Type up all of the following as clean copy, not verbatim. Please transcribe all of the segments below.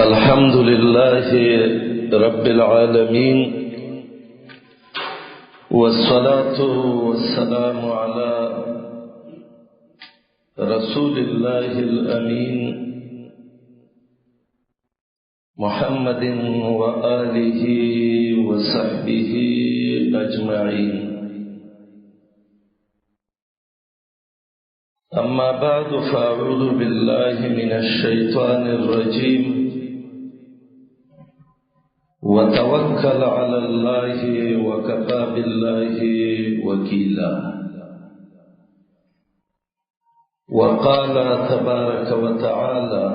الحمد لله رب العالمين، والصلاة والسلام على رسول الله الأمين محمد وآله وصحبه أجمعين. أما بعد، فأعوذ بالله من الشيطان الرجيم، وتوكل على الله وكفى بالله وكيلا. وقال تبارك وتعالى: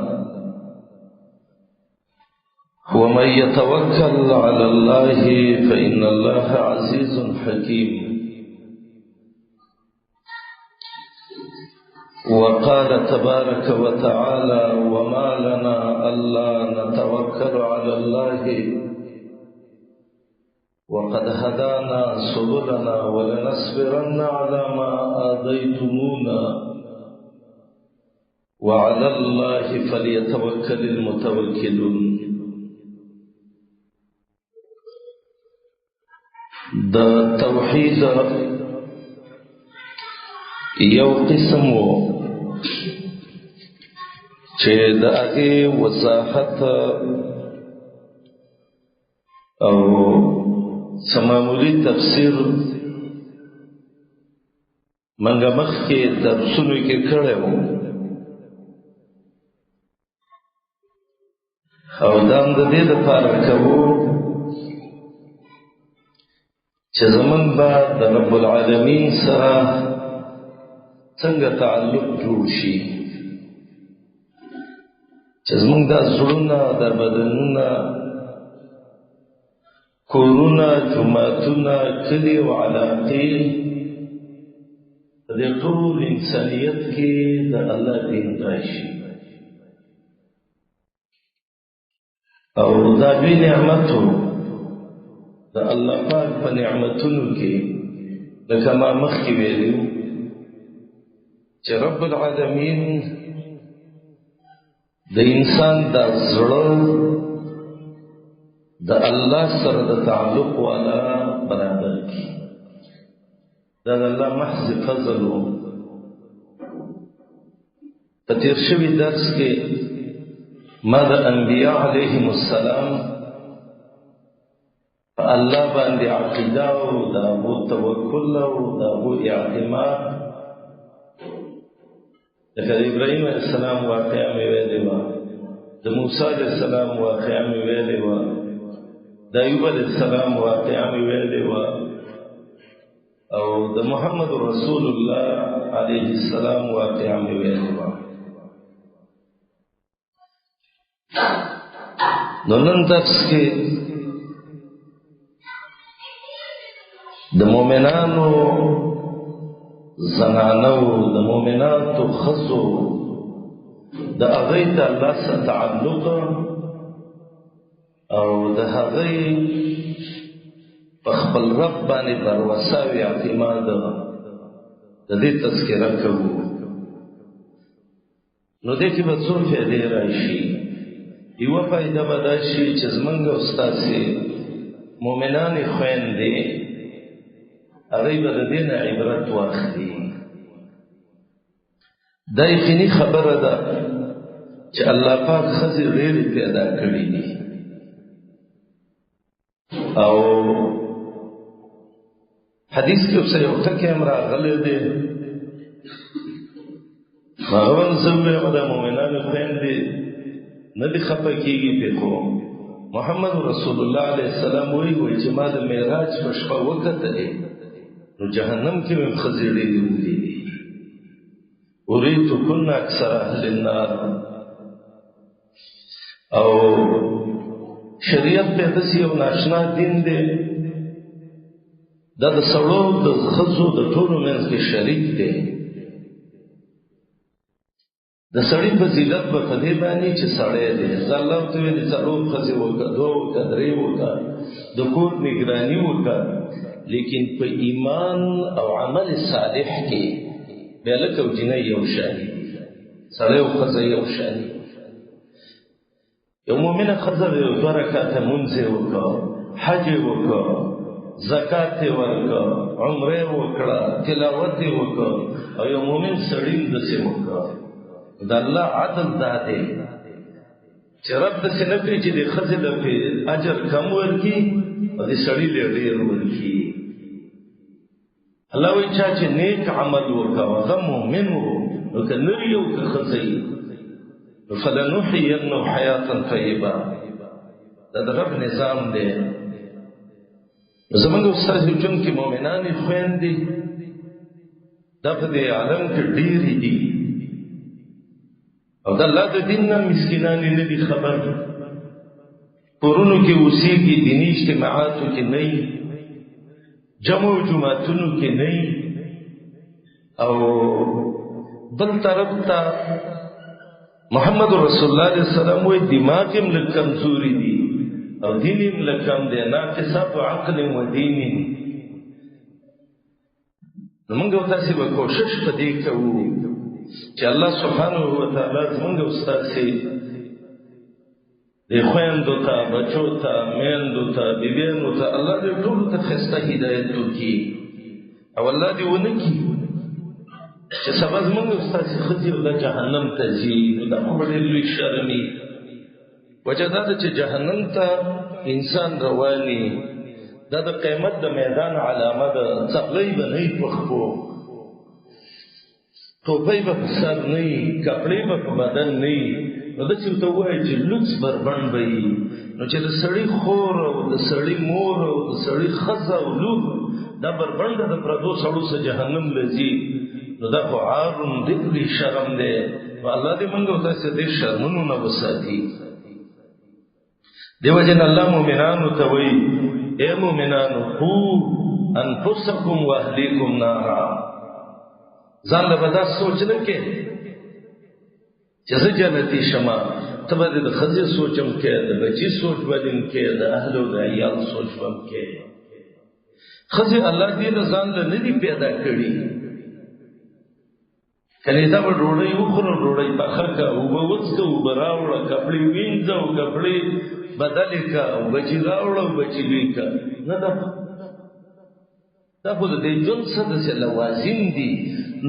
ومن يتوكل على الله فإن الله عزيز حكيم. وقال تبارك وتعالى: وما لنا ألا نتوكل على الله وقد هدانا سبلنا ولنصبرن على ما آذيتمونا وعلى الله فليتوكل المتوكلون. د توحید یو قسم وو چې د هغې وضاحت او معمولي تفسیر منګه مخکې درسونو کې کړی وو، او دا هم د دې دپاره کوو چې زمونږ به د رب العالمین سره څنګه تعلق جوړ شي، چې زمونږ دا زړونه، دا بدنونه، کورونه، جوماتونه، کلي او علاقې په دې ټول انسانیت کې د الله دین راشي. او دا لوی نعمت د الله پاک په نعمتونو کې، لکه ما مخکې ویلي چې رب العالمین د انسان د زړه د الله سره د تعلق والا برابر کی. دا د الله محض فضل و. په تېر شوي درس کې ما د انبیاء علیهم السلام په الله باندې عقیده او د هغو توکل او د هغو اعتماد، لکه د ابراهیم علیه السلام واقعه مې ویلې وه، د موسی علیه السلام واقعه مې ویلې وه، د ایوب علیه السلام واقعه مې ویلې وه، او د محمد رسول الله علیه السلام واقعه مې ویلې وه. نو نن درس کې د مؤمنانو زنانو، د مؤمناتو ښځو د هغې د الله سره تعلق او د هغې په خپل رب باندې باور او اعتماد، د دې تذکره کوو. نو دې کې به څو فایدې راشي. یوه فایده به دا شي چې زمونږ او ستاسې مؤمنانې خویندې هغوی به د دې نه عبرت واخلي. دا یقیني خبره ده چې الله پاک ښځې ډېرې پیدا کړې دي، او حدیث کې اوس یو ټکی هم راغلی دی. هغه هم زه ووایم د مؤمنانو خویندې نه دي خفه کېږي پرې، خو محمد رسول الله علیه السلام وایي چې ما د معراج په شپه وکتلې، نو جهنم کې مې ښځې ډېرې ولیدې. اریتکن اکثر اهل النار. او شریعت په داسې یو ناشنا دین دی، دا د سړو د ښځو د ټولو منځ کې شریک دی. د سړي فضیلت به په دې باندې چې سړی دی، زه الله ورته ویلي څلور ښځې وکړه، دوه وکړه، درې وکړه، د کور نګراني وکړه، لیکن په ایمان او عمل صالح کې بیا لکه او جینۍ یو شان دي، سړی او ښځه یو شان دي. یو مؤمنه ښځه ده، یو دوه رکعته لمونځ یې وکړ، حج یې وکړ، زکات یې ورکړ، عمره یې وکړه، تلاوت یې وکړ، او یو مؤمن سړي هم داسې وکړ. د الله عدل دا دی چې رب داسې نه کوي چې د ښځې له پې اجر کم ورکړي او د سړي له ډېر ورکړي. الله وایي چا چې نیک عمل وکړ هغه مؤمن و، نو که نر یو که ښځه یي، نو فلنحینه حیاتا طیبه. دا د رب نظام دی. زمونږ استاد چونکې مؤمنانې خویندې دا په دې عالم کې ډېرې دي، او د الله د دین نه مسکینانې نه دي خبر، کورونو کې اوسېږي، دیني اجتماعاتو کې نه، جمع او جماعتونو کې نه، او بل طرف ته محمد رسول الله علیه السلام وایي دماغ یې لږ کمزوري دي او دین یې لږ کم دی، ناقصات عقل و دین. نو موږ او تاسې به کوشش په دې کوو چې الله سبحانه وتعالی زموږ او ستاسې د خویندو ته، بچو ته، میندو ته، بیبیانو ته الله دې ټولو ته ښایسته هدایت وکړي، او الله دې ونه کړي چې سبا زموږ او ستاسې ښځې او د جهنم ته ځي. نو دا خو به ډېر لوی شرم وي. وجه دا ده چې جهنم ته انسان رواني، دا د قیامت د میدان علامه ده. څپلۍ به نه وي په خپو، ټوپۍ به په سر نه وي، کپړې به په بدن نه وي. نو داسې ورته ووایه چې لوڅ بربنډ به وي. نو چې د سړي خور او د سړي مور او د سړي ښځه او لور دا بربنډه د پردو سړو څخه جهنم له ځي، نو دا خو عار ډېر لوی شرم دی. نو الله دې موږ او تاسې دې شرمونو نه وساتي. دیو جن الله مؤمنانو ته وایي، اے مؤمنانو قو انفسکم واهلیکم نارا. ځان له به دا سوچ نه کې چې زه جنتي شم، ته به د ښځې سوچ هم کې، د بچي سوچ به دې هم کې، د اهل او د عیال سوچ به هم کې. ښځې الله دې له ځان له نه دي پیدا کړي. کله دا به ډوډۍ وخوره، ډوډۍ پخه که، اوبه وڅکه، اوبه راوړه، کپړې وینځه او کپړې بدلې که، او بچي راوړه او بچي لوی که. نه، دا خو د دې ژوند څه داسې لوازم دي.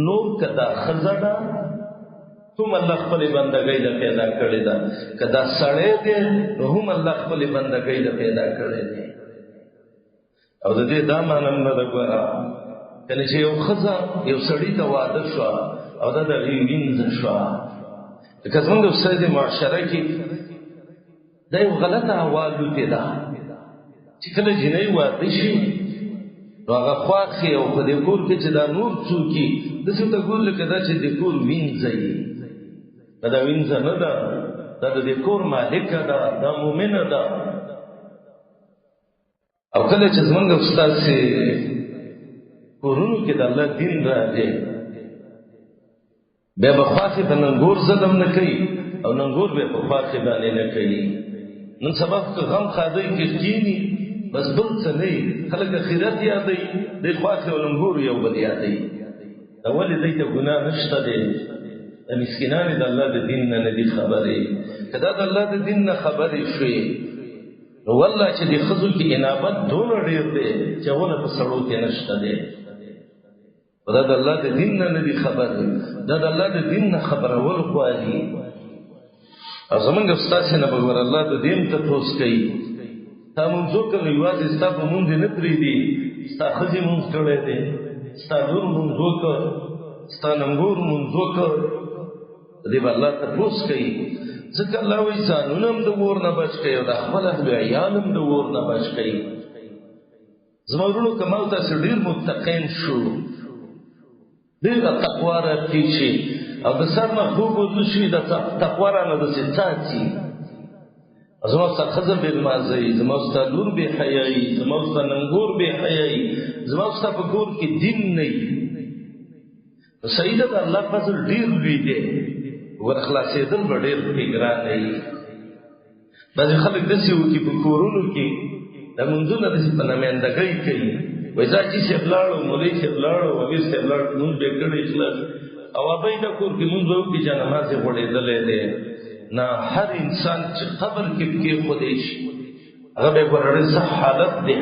نور که دا ښځه ده هم الله خپلې بندګۍ له پیدا کړې ده، که دا سړی دی نو هم الله خپلې بندګۍ له پیدا کړی دی. او د دې دا معنی هم نه ده ګوره، کله چې یو ښځه یو سړي ته واده شوه او دا د هغې وینځه شوه، لکه زموږ د استاد معاشره کې دا یو غلطه هوا لوتې ده چې کله جینۍ واده شي نو هغه خواښې او په دې کور کې چې دا نور څوک دي داسې ورته ګوري لکه دا چې د کور وینځه یي. دا وینځه نه ده، دا د دې کور مالکه ده، دا مؤمنه ده. او کله چې زمونږ او ستاسې کورونو کې د الله دین راغی، بیا به خواښې په ننګور ظلم نه کوي او ننګور بیا په خواښې باندې نه کوي. نن سبا که غم ښادۍ کې کښېني بس بل څه نه وي، خلک اخرت یادوي، دی خواښې او ننګور یو بل یادوي. دا ولې دی ته ګناه نشته دی؟ د مسکینانې د الله د دین نه نه دي خبرې. که دا د الله د دین نه خبرې شوې، نو والله چې د ښځو کې انابت دونه ډېر دی چې هغونه په سړو کې نشته دی. دا د الله د دین نه نه دي خبر، دا د الله د دین نه خبرول غواړي. او زمونږ ستاسې نه به ګوره الله د دین تپوس کوي. تا مونځ وکړ نو یوازې ستا په مونځ یې نه پرېږدي، ستا ښځې مونځ کړی دی، ستا لور مونځ وکړ، ستا ننګور مونځ وکړ، دې به الله تپوس کوي. ځکه الله وایي ځانونه هم د اور نه بچ کوي او د خپل اهل عیال هم د اور نه بچ کوي. زما وروڼو، که ما او تاسې ډېر متقین شو، ډېره تقوا راپکې شي او د سر نه خوب وځو شي، د تقوا رانه داسې څاڅي. زما ستا ښځه بې لمانځه وي، زما ستا لور بې حیا وي، زما ستا ننګور بې حیا وي، زما ستا په کور کې دین نه وي. نو صحیح ده، د الله فضل ډېر لوی دی، ور خلاصېدل به ډېر پرې ګرانه وي. بعضې خلک داسې وکړي په کورونو کې د لمونځونه داسې په نمایندګۍ کوي، وایي ځه حاجي صاحب لاړو، مولوي صاحب لاړو، امیر صاحب لاړ، لمونځ به یې کړی خلاص، او ابۍ دا کور کې لمونځ به وکړي چې نماز یې غوړېدلی دی. نه، هر انسان چې قبر کې کېښودی شي هغه به ګوره ډېر سخت حالت دی.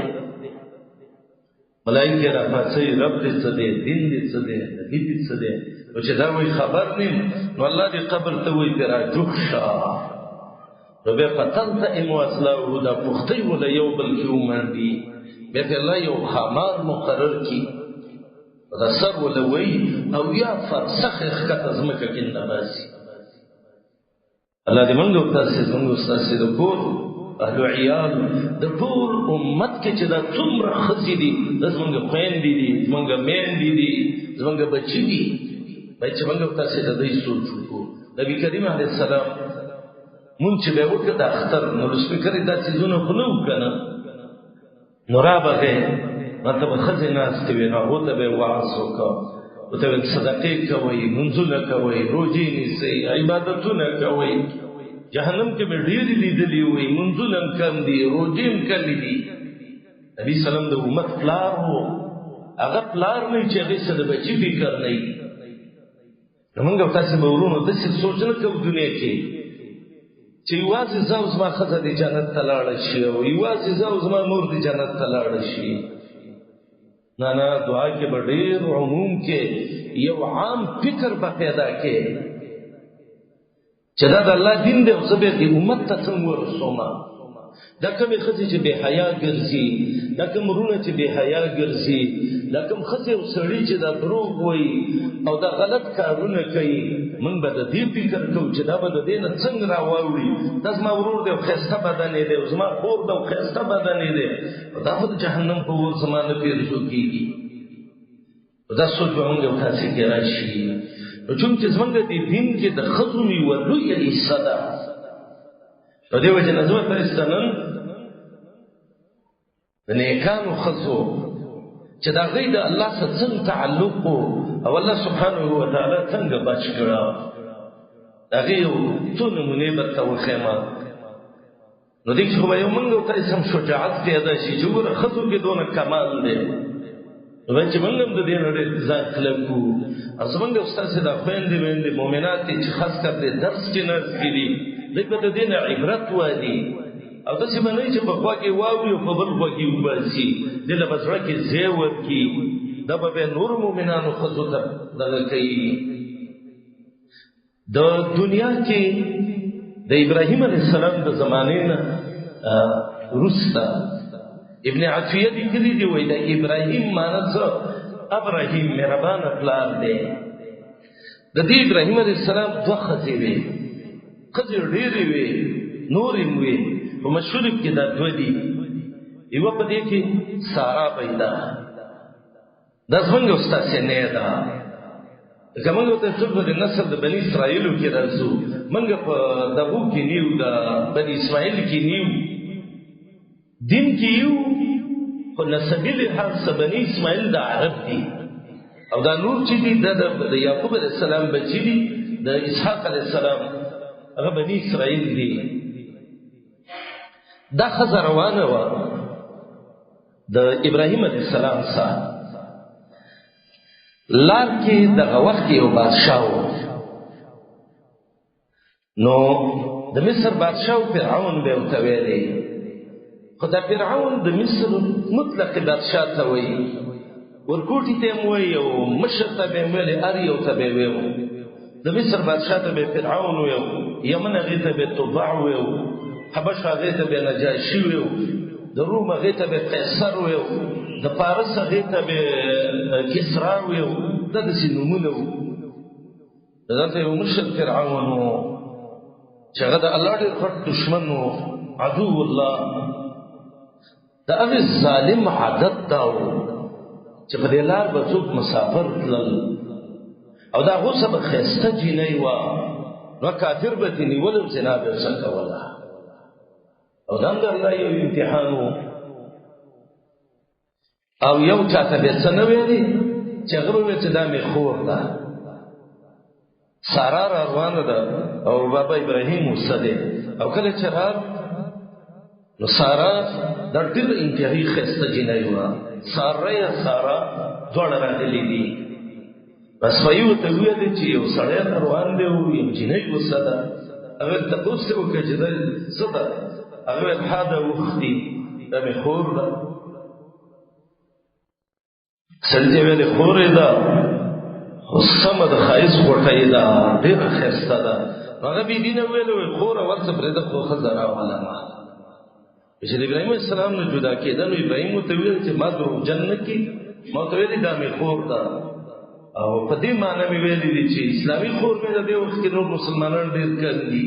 ملایکې راپاڅوي، رب دې څه دی، دین دې څه دی، نبي دې څه دی. نو چې دا وایي خبر نیم، نو الله دې قبر ته وایي پرې راجوخ شه. نو بیا فتلتئم اضلاعه، دا پښتۍ وله یو بل کې ومنډي. بیا پرې الله یو خامار مقرر کړي، دا سر وله وایي او یا فرسخ ښکته ځمکه کې نه باسي. الله دې موږ او تاسې، زموږ او ستاسې د کور اهل عیال، د ټول امت کې چې دا څومره ښځې دي، دا زموږ خویندې دي، زموږ میندې دي، زموږ بچي دي، باید چې موږ او تاسې د دوی سوچ وکړو. نبي کریم علیه السلام مونږ چې به یې وکړه د اختر، نو له سپیکرې دا څیزونه خو نه وو که نه، نو رابغې ماته به ښځې ناستې وې، نو هغو ته به یې وعظ وکړ، ورته ویل صدقې کوئ، لمونځونه کوئ، روژې نیسئ، عبادتونه کوئ. جهنم کې مې ډېرې لیدلي وي، لمونځونه هم کم دي، روژې هم کمې دي. نبي سلام د امت پلار و، هغه پلار نه چې هغې څه د بچي فکر نه وي. نو موږ او تاسې به وروڼو داسې سوچ نه کوو دنیا کې چې یوازې زه او زما ښځه دې جنت ته لاړه شي او یوازې زه او زما مور دې جنت ته لاړه شي. نه نه، دعا کې به ډېر عموم کې یو عام فکر به پیدا کې چې دا د الله دین دی او زه به دې امت ته څنګه ورسوم. دا کومې ښځې چې بې حیا ګرځي، دا کوم وروڼه چې بې حیا ګرځي، دا کوم ښځې او سړي چې دا دروغ وایي او دا غلط کارونه کوي، موږ به د دې فکر کوو چې دا به د دې نه څنګه راواوړي. دا زما ورور دی او ښایسته بدن یې دی، او زما خور ده او ښایسته بدن یې دی، او دا خو د جهنم په اور زما نه پیرزو کېږي. دا سوچ به موږ او تاسې کې راشي. نو چونکې زموږ د دین کې د ښځو یوه لویه حصه ده، نو دې وجې نه زه ورته نن د نیکانو ښځو چې د هغوی د الله سره څنګه تعلق او الله سبحانه وتعالی څنګه بچ کړه، د هغې یو څو نمونې به درته وښیم. نو دې کې خو به یو موږ او تاسې هم شجاعت پیدا شي چې وګوره ښځو کې دونه کمال دی، نو باید چې موږ هم د دې نه ډېر ځان کلک کړو. او زموږ او ستاسې دا خویندې میندې مؤمنات دي چې خاص کر دې درس کې ناستې دي، دوی به د دې نه عبرت والي او داسې به نه وي چې په خوا کې واوري او په بل خوا کې وباسي، دې له به زړه کې ځای ورکړي، دا به بیا نورو مؤمنانو ښځو ته دغه کوي. د دنیا کې د ابراهیم علیه السلام د زمانې نه وروسته ابن عطیه لیکلي دي، وایي د ابراهیم معنی څه؟ ابراهیم مهربانه پلار دی. د دې ابراهیم علیه السلام دوه ښځې وې، ښځې ډېرې وې، نورې هم وې، په مشهورو کې دا دوه دي. یوه په دې کې سارا پیدا، دا زمونږ او ستاسې نه ده، ځکه موږ ته څوک د نسل د بني اسرائیلو کې راځو، موږ په دغو کې نیو، د بني اسماعیل کې نیو، دین کې یو، خو نسبي لحاظ سره بني اسماعیل د عرب دي، او دا نور چې دي د یعقوب علیه السلام بچي دي، د اسحاق علیه السلام هغه بني اسرائیل دي. دا ښځه روانه وه د ابراهیم علیه السلام سره، لار کې دغه وخت کې یو بادشاه و، نو د مصر بادشاه فرعون به ورته ویلې، خو دا فرعون د مصر مطلق بادشاه ته وایي، ورکوټي ته هم وایي او مشر ته به یې ویلې، هر یو ته به یې ویل. د مصر بادشاه ته به فرعون ویو، یمن هغې ته به تبع ویو، حبش هغې ته به نجاشي ویو، د روم هغې ته به قیصر ویو، د پارس هغې ته به کسرا ویو، دا داسې نومونه وو. دلته یو مشر فرعون و چې هغه د الله ډېر غټ دښمن و، عدو الله. د هغې ظالم عادت دا و چې په دې لار به څوک مسافر تلل او دا غوسه به ښایسته جینۍ وه، نو کافر به ترې نیول او زنا به ورسره کوله. او دا هم د الله یو امتحان و. او یو چاته به څه نه ویلي چې هغه به ویل چې دا مې خور ده، سارا را روانه ده او بابا ابراهیم ورسره دی. او کله چې راغ نو سارا دا ډېره انتهایي ښایسته جینۍ وه، ساره یا سارا دواړه راغلي دي. بس وایي ورته وویل چې یو سړی روان دی او یو جینۍ ورسره ده. هغه تپوس ته وکړ چې دا څه ده؟ هغه ویل هذا اختي، دا مې خور ده. سړي ته ویلې خور یې ده، خو سمه د ښایست غوټه یې ده، ډېره ښایسته ده. هغه بې دینه ویل، وایي خوره ورڅه پرېږده، خو ښځه راوله. ما چې د ابراهیم علیه السلام نه جدا کېده نو ابراهیم ورته ویل چې ما دروغجن نه کړي، ما ورته ویلي دا مې خور ده، او په دې معنی مې ویلي دي چې اسلامي خور مې د دې وخت کې نور مسلمانان ډېر کم دي.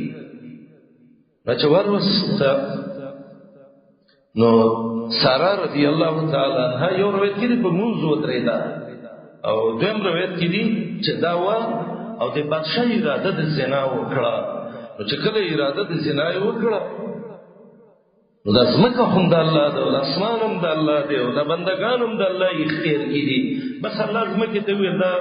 نو چې وروسته نو سارا رضی الله تعالی عنها یو روایت کې په مونږ ودرېده، او دویم روایت کې دي چې دا وا او د بادشاہ اراده د زنا وکړه. نو چې کله اراده د زنا وکړه نو د ځمکه هم د الله ده، او د اسمان هم د الله دی، او د بندګان هم د الله اختیار کې دي. بس الله ځمکې ته وویل دا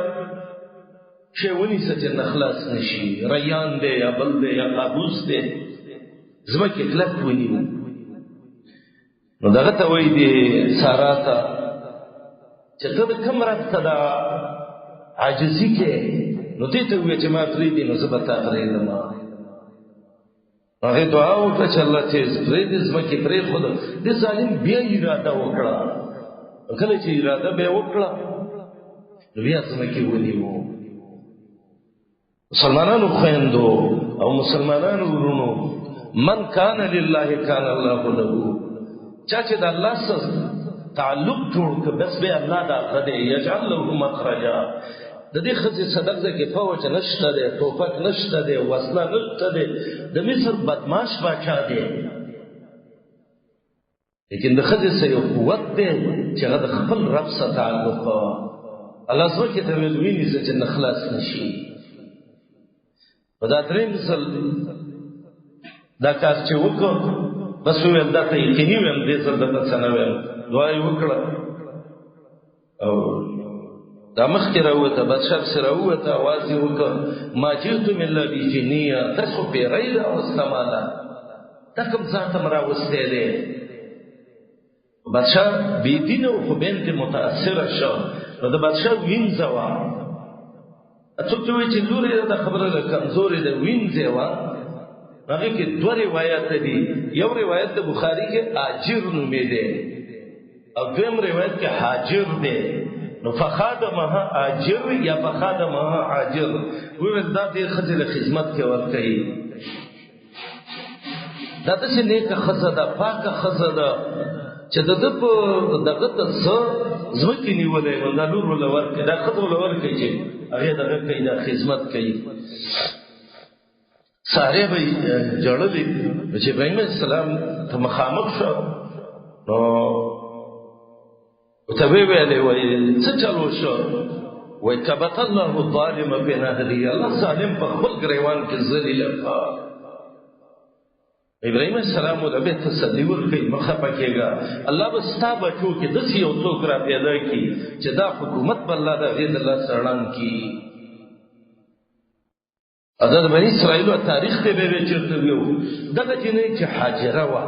شی ونیسه چې نه خلاص نشي، ریان دی یا بل دی یا قابوس دی، ځمکې کلک ونیو. نو دغه ته وایي دی سارا ته چې ته د کوم رب ته دا عاجزي کې، نو دې ته ووایه چې ما پرېږدي نو زه به تا پرېږدم. هغه دعا وکړه چې الله چې پرېږدي ځمکې پرېښوده. دې ظالم بیا اراده وکړه، کله چې اراده بیا وکړه نو بیا ځمکې ونیو. مسلمانانو خویندو او مسلمانانو ورونو، من کان لله کان الله له، چا چې د الله سره تعلق جوړ کړ بس به الله دا غده یجعل له مخرجا. د دې ښځې صدق ځکه فوج نشته دی، ټوپک نشته دی، وسله نشته دی، د مصر بدماش باچا دی، لیکن د ښځې سره یو قوت دی چې هغه د خپل رب سره تعلق. الله ځمکې ته ویل ویني چې نه خلاص نشي. په دا دریم ځل دا کار چې وکړ بس وویل دا ته یقیني ویم، دې ځل درته څه نه ویم. دعا یې وکړه او دا مخکې راووته، بادشاه پسې راووته، اواز یې وکړ ما جئتم الا بجنیه، تاسو پیری راوسته ماله، دا کوم ځای ته مې راوستی دی؟ بادشاه بې دینه و خو بنت متاثره شو. نو د بادشاه وینځه وه، څوک چې وایي چې لور یې دا خبره ده کمزورې ده، وینځه وه. هغې کې دوه روایت دي، یو روایت د بخاري کې آجر نومېدی او دویم روایت کې حاجر دی. نو فخادمها آجر یا فخادمها عاجر، وویل دا دې ښځې له خدمت کې ورکوي. دا داسې نیکه ښځه ده، پاکه ښځه ده چې د ده په دغه ته څه ځمکې نیولی نو دا لور ورله ورکړي، دا ښځه ورله ورکړي چې هغې دغه کوي، دا خدمت کوي. سارې به یې ژړلې چې ابراهیم علیه السلام ته مخامخ شو نو ورته ویې ویلې وایي څه چل وشو؟ وایي کبت الله الظالم فی نهري، الله ظالم په خپل ګریوان کې ذلیله کړ. ابراهیم علیه السلام ورته به تسلي ورکوي، مه خفه کېږه، الله به ستا بچو کې داسې یو څوک را پیدا کړي چې دا حکومت به الله د هغې د لاسه ړنګ کړي. دا د بني اسرائیلو تاریخ ته به چېرته ویو. دغه جنۍ چې حاجره وه،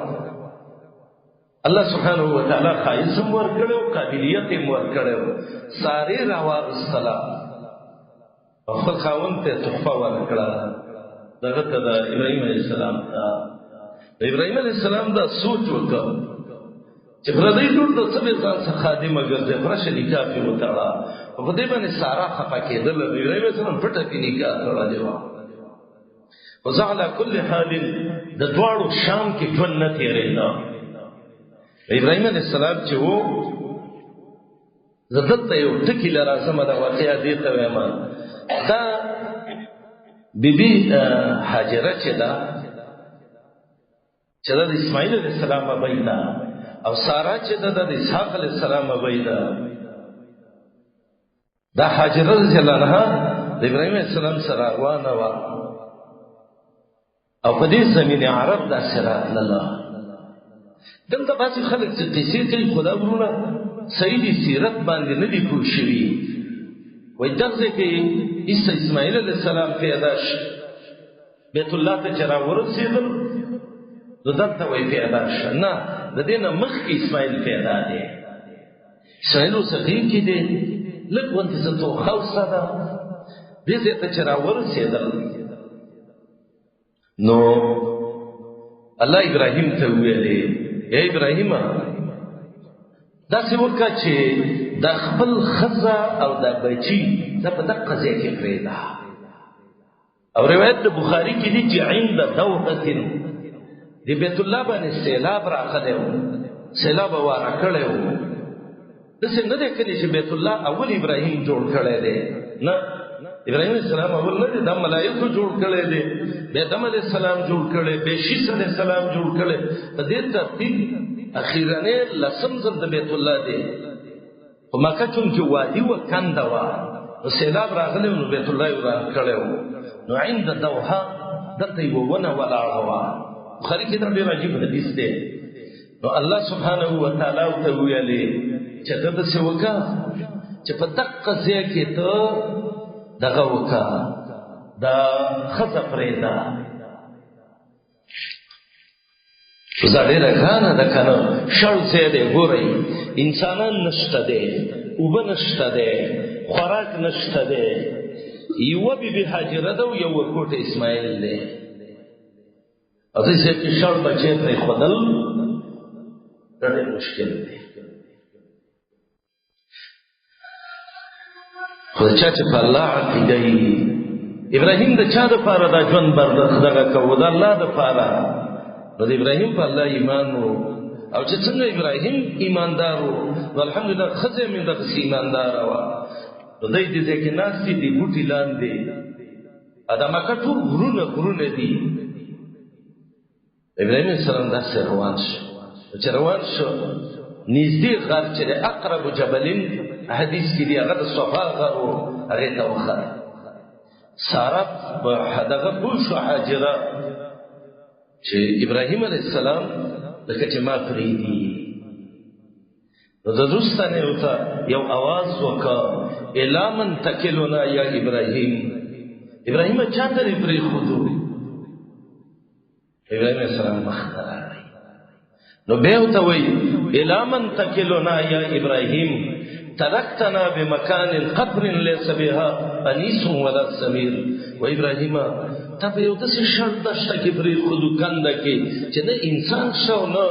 الله سبحانه وتعالی ښایست هم ورکړی او قابلیت هم ورکړی و، سارې راواغستله او خپل خاوند ته تحفه ورکړه، دغه ته د ابراهیم علیه السلام ته. ابراهیم علیه السلام دا سوچ وکړ چې پردۍ لور د څه به ځان څخه خادمه ګرځي، پرشه نکاح پرې وتړه. او په دې باندې سارا خفه کېدله، نو ابراهیم علیه السلام پټه پرې نکاح تړلې وه. خو زه علی کل حال د دواړو شام کې ژوند نه تېرېده. ابراهیم علیه السلام چې و، زه دلته یو ټکي له راځم، دا واقعه دې ته وایم. دا بیبي هاجره چې ده، چې د اسماعیل علیه السلام ابۍ ده، او سارا چې ده د اسحاق علیه السلام ابۍ ده. دا هاجره رضی الله عنها د ابراهیم علیه السلام سره روانه وه او په دې زمین عرب داسې راتلله. دلته بعضې خلک چې قصې کوي، خو دا وروڼه صحیح دي سیرت باندې نه دي پوه شوي. وایي دغه ځای کې عیسی اسماعیل علیه السلام پیدا شو، بیت الله ته چې راورسېدل نو دلته وایي پیدا شه. نه، د دې نه مخکې اسماعیل پیدا دی. اسماعیل اوس غېږ کې دی، لږ غوندې څه توښه ورسره ده. دې ځای ته چې راورسېدل نو الله ابراهیم ته ویلې، اے ابراهیم، دا څه وکړه چې د خپل خزه او د بچی د په دقه ځای کې پرېږده. او روایت د بخاری کې دي چې عند دوحه د بیت الله باندې سیلاب راغلی و، سیلاب واره کړی و. داسې نه دی کړی چې بیت الله اول ابراهیم جوړ کړی دی، نه، ابراهیم علیه السلام اول نه دی، دا ملایکو جوړ کړی دی، بیا آدم علیه السلام جوړ کړی، بیا شیس علیه السلام جوړ کړی. په دې ترتیب اخیرنی لسم ځل د بیت الله دی. خو مکه چونکې وادي وه، کنده وه، نو سیلاب راغلی نو بیت الله یې وران کړی و. نو عند دوحه دلته یوه ونه ولاړه وه. بخاري کې دا ډېر عجیب حدیث دی. نو الله سبحانه وتعالی ورته وویلې چې ته داسې وکړه چې په دقه ځای کې ته دغه وکړه، دا ښځه پرېږده. زه ډېره ګرانه ده که نه، شړ ځای دی، ګورئ انسانان نشته دی، اوبه نشته دی، خوراک نشته دی، یوه بیبي هاجره ده او یو ورکوټی اسماعیل دی. او دې ځای کې شړ بچی پرېښودل دا ډېر مشکل دی. خو چا چې په الله عقیده وي، ابراهیم د چا دپاره دا ژوند بردخ دغه کوو؟ د الله دپاره. نو د ابراهیم په الله ایمان و، او چې څنګه ابراهیم ایماندار و، نو الحمدلله ښځه مې دغسې ایمانداره وه. نو دی دې ځای کې ناست دي، د بوټي لاندې، دا مکه ټول غرونه غرونه دي. ابراهیم علیه السلام داسې روان شو، چې روان شو نږدې غر چې د اقرب جبلین حدیث کې دی، هغه د صفا غر و، هغې ته وخته. ساره په دغه پوه شو هاجره چې ابراهیم علیه السلام لکه چې ما پرېږدي. نو د وروسته نه ورته یو اواز وکړ، الی من تکلنا یا ابراهیم، ابراهیم چا ته دې پرېښودو؟ ابراهیم علیه السلام مخ ته راغی، نو بیا ورته وایي الی من تکلنا یا ابراهیم ترکتنا بمکان قبر ليس بها انیس ولا سمیر. و ابراهیم، ته په یو داسې شړ دښته کې پرېښودو، کنده کې چې نه انسان شته او نه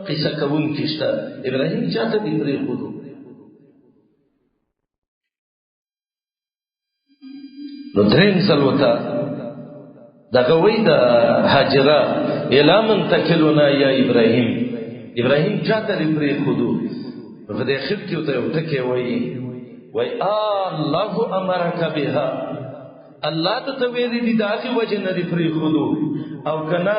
قصه کوونکي شته. ابراهیم چا ته دې پرېښودو؟ نو دریم ځل ورته دغه وایي د هاجره الی من تکلنا یا ابراهیم، ابراهیم چا ته دې پرېښودو؟ نو په دې اخر کې ورته یو ټکی وایي، وایي الله امرک بها، الله ته ته ویلي دي د هغې وجې نه دې پرېښودو، او که نه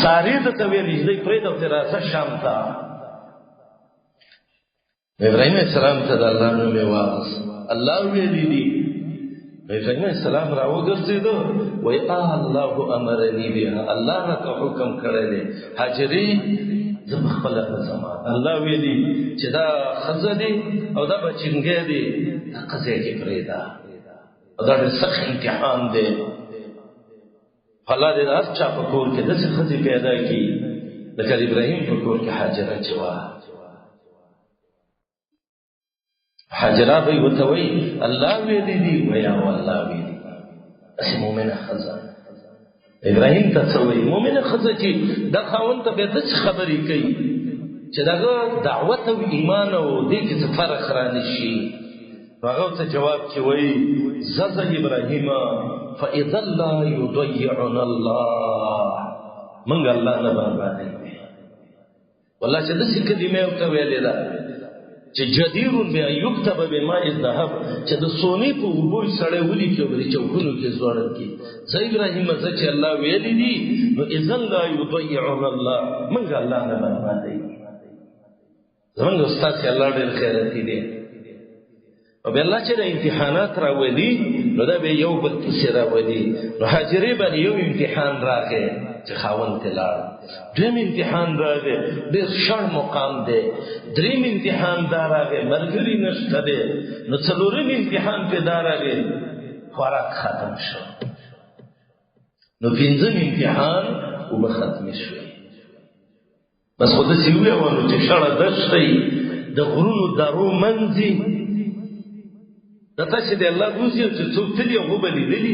سارې ته ته ویلي چې دی پرېږده او ترې راځه شام ته. ابراهیم علیه السلام ته د الله نوم یې واخیست، الله ویلي دي. ابراهیم علیه السلام راوګرځېدو، وایي الله امرني بها، الله راته حکم کړی دی. هاجرې زه په خپله نه ځم، الله ویلي چې دا ښځه دی او دا بچینګی دی، دقه ځای کې پرېږده. او دا ډېر سخت امتحان دی. الله دې د هر چا په کور کې داسې ښځې پیدا کړي لکه د ابراهیم په کور کې هاجره چې وه. هاجره به یې ورته وایي الله ویلي دي، وایي او الله ویلي. داسې مؤمنه ښځه ابراهیم ته څه وایي؟ مؤمنه ښځه چې دا خاوند ته بیا داسې خبرې کوي چې د هغه دعوت او ایمان او دې کې څه فرق رانه شي. هغه ته جواب کې وایي زه ابراهیم فاذا لا يضيعنا الله، مونږ الله نه بربادوي. والله چې داسې کلمه ورته ویلې ده چې جدیر بأن یکتب بماء الذهب، چې د سونې په اوبو سړی ولیکي او په دې چوکونو کې ځوړند کړي. زه ابراهیم زه چې الله ویلي دي، نو اذا لا یضيعنا الله، مونږ الله نه بربادوي. زمونږ استاد چې الله ډېر خیرتي دی، او بیا الله چې د امتحانات راولي نو دا به یو بل پسې راولي. نو هاجرې باندې یو امتحان راغی چې خاوند ته لاړ، دویم امتحان راغی ډېر شړ مقام دی، دریم امتحان دا راغی ملګري نشته دی، نو څلورم امتحان پې دا راغی خوراک ختم شو، نو پنځم امتحان اوبه ختمې شوې. بس خو داسې ویې چې شړه دښته د غرونو درو منځي، دا تاسې د الله روزي چې څوک تللي هغو به لیدلي.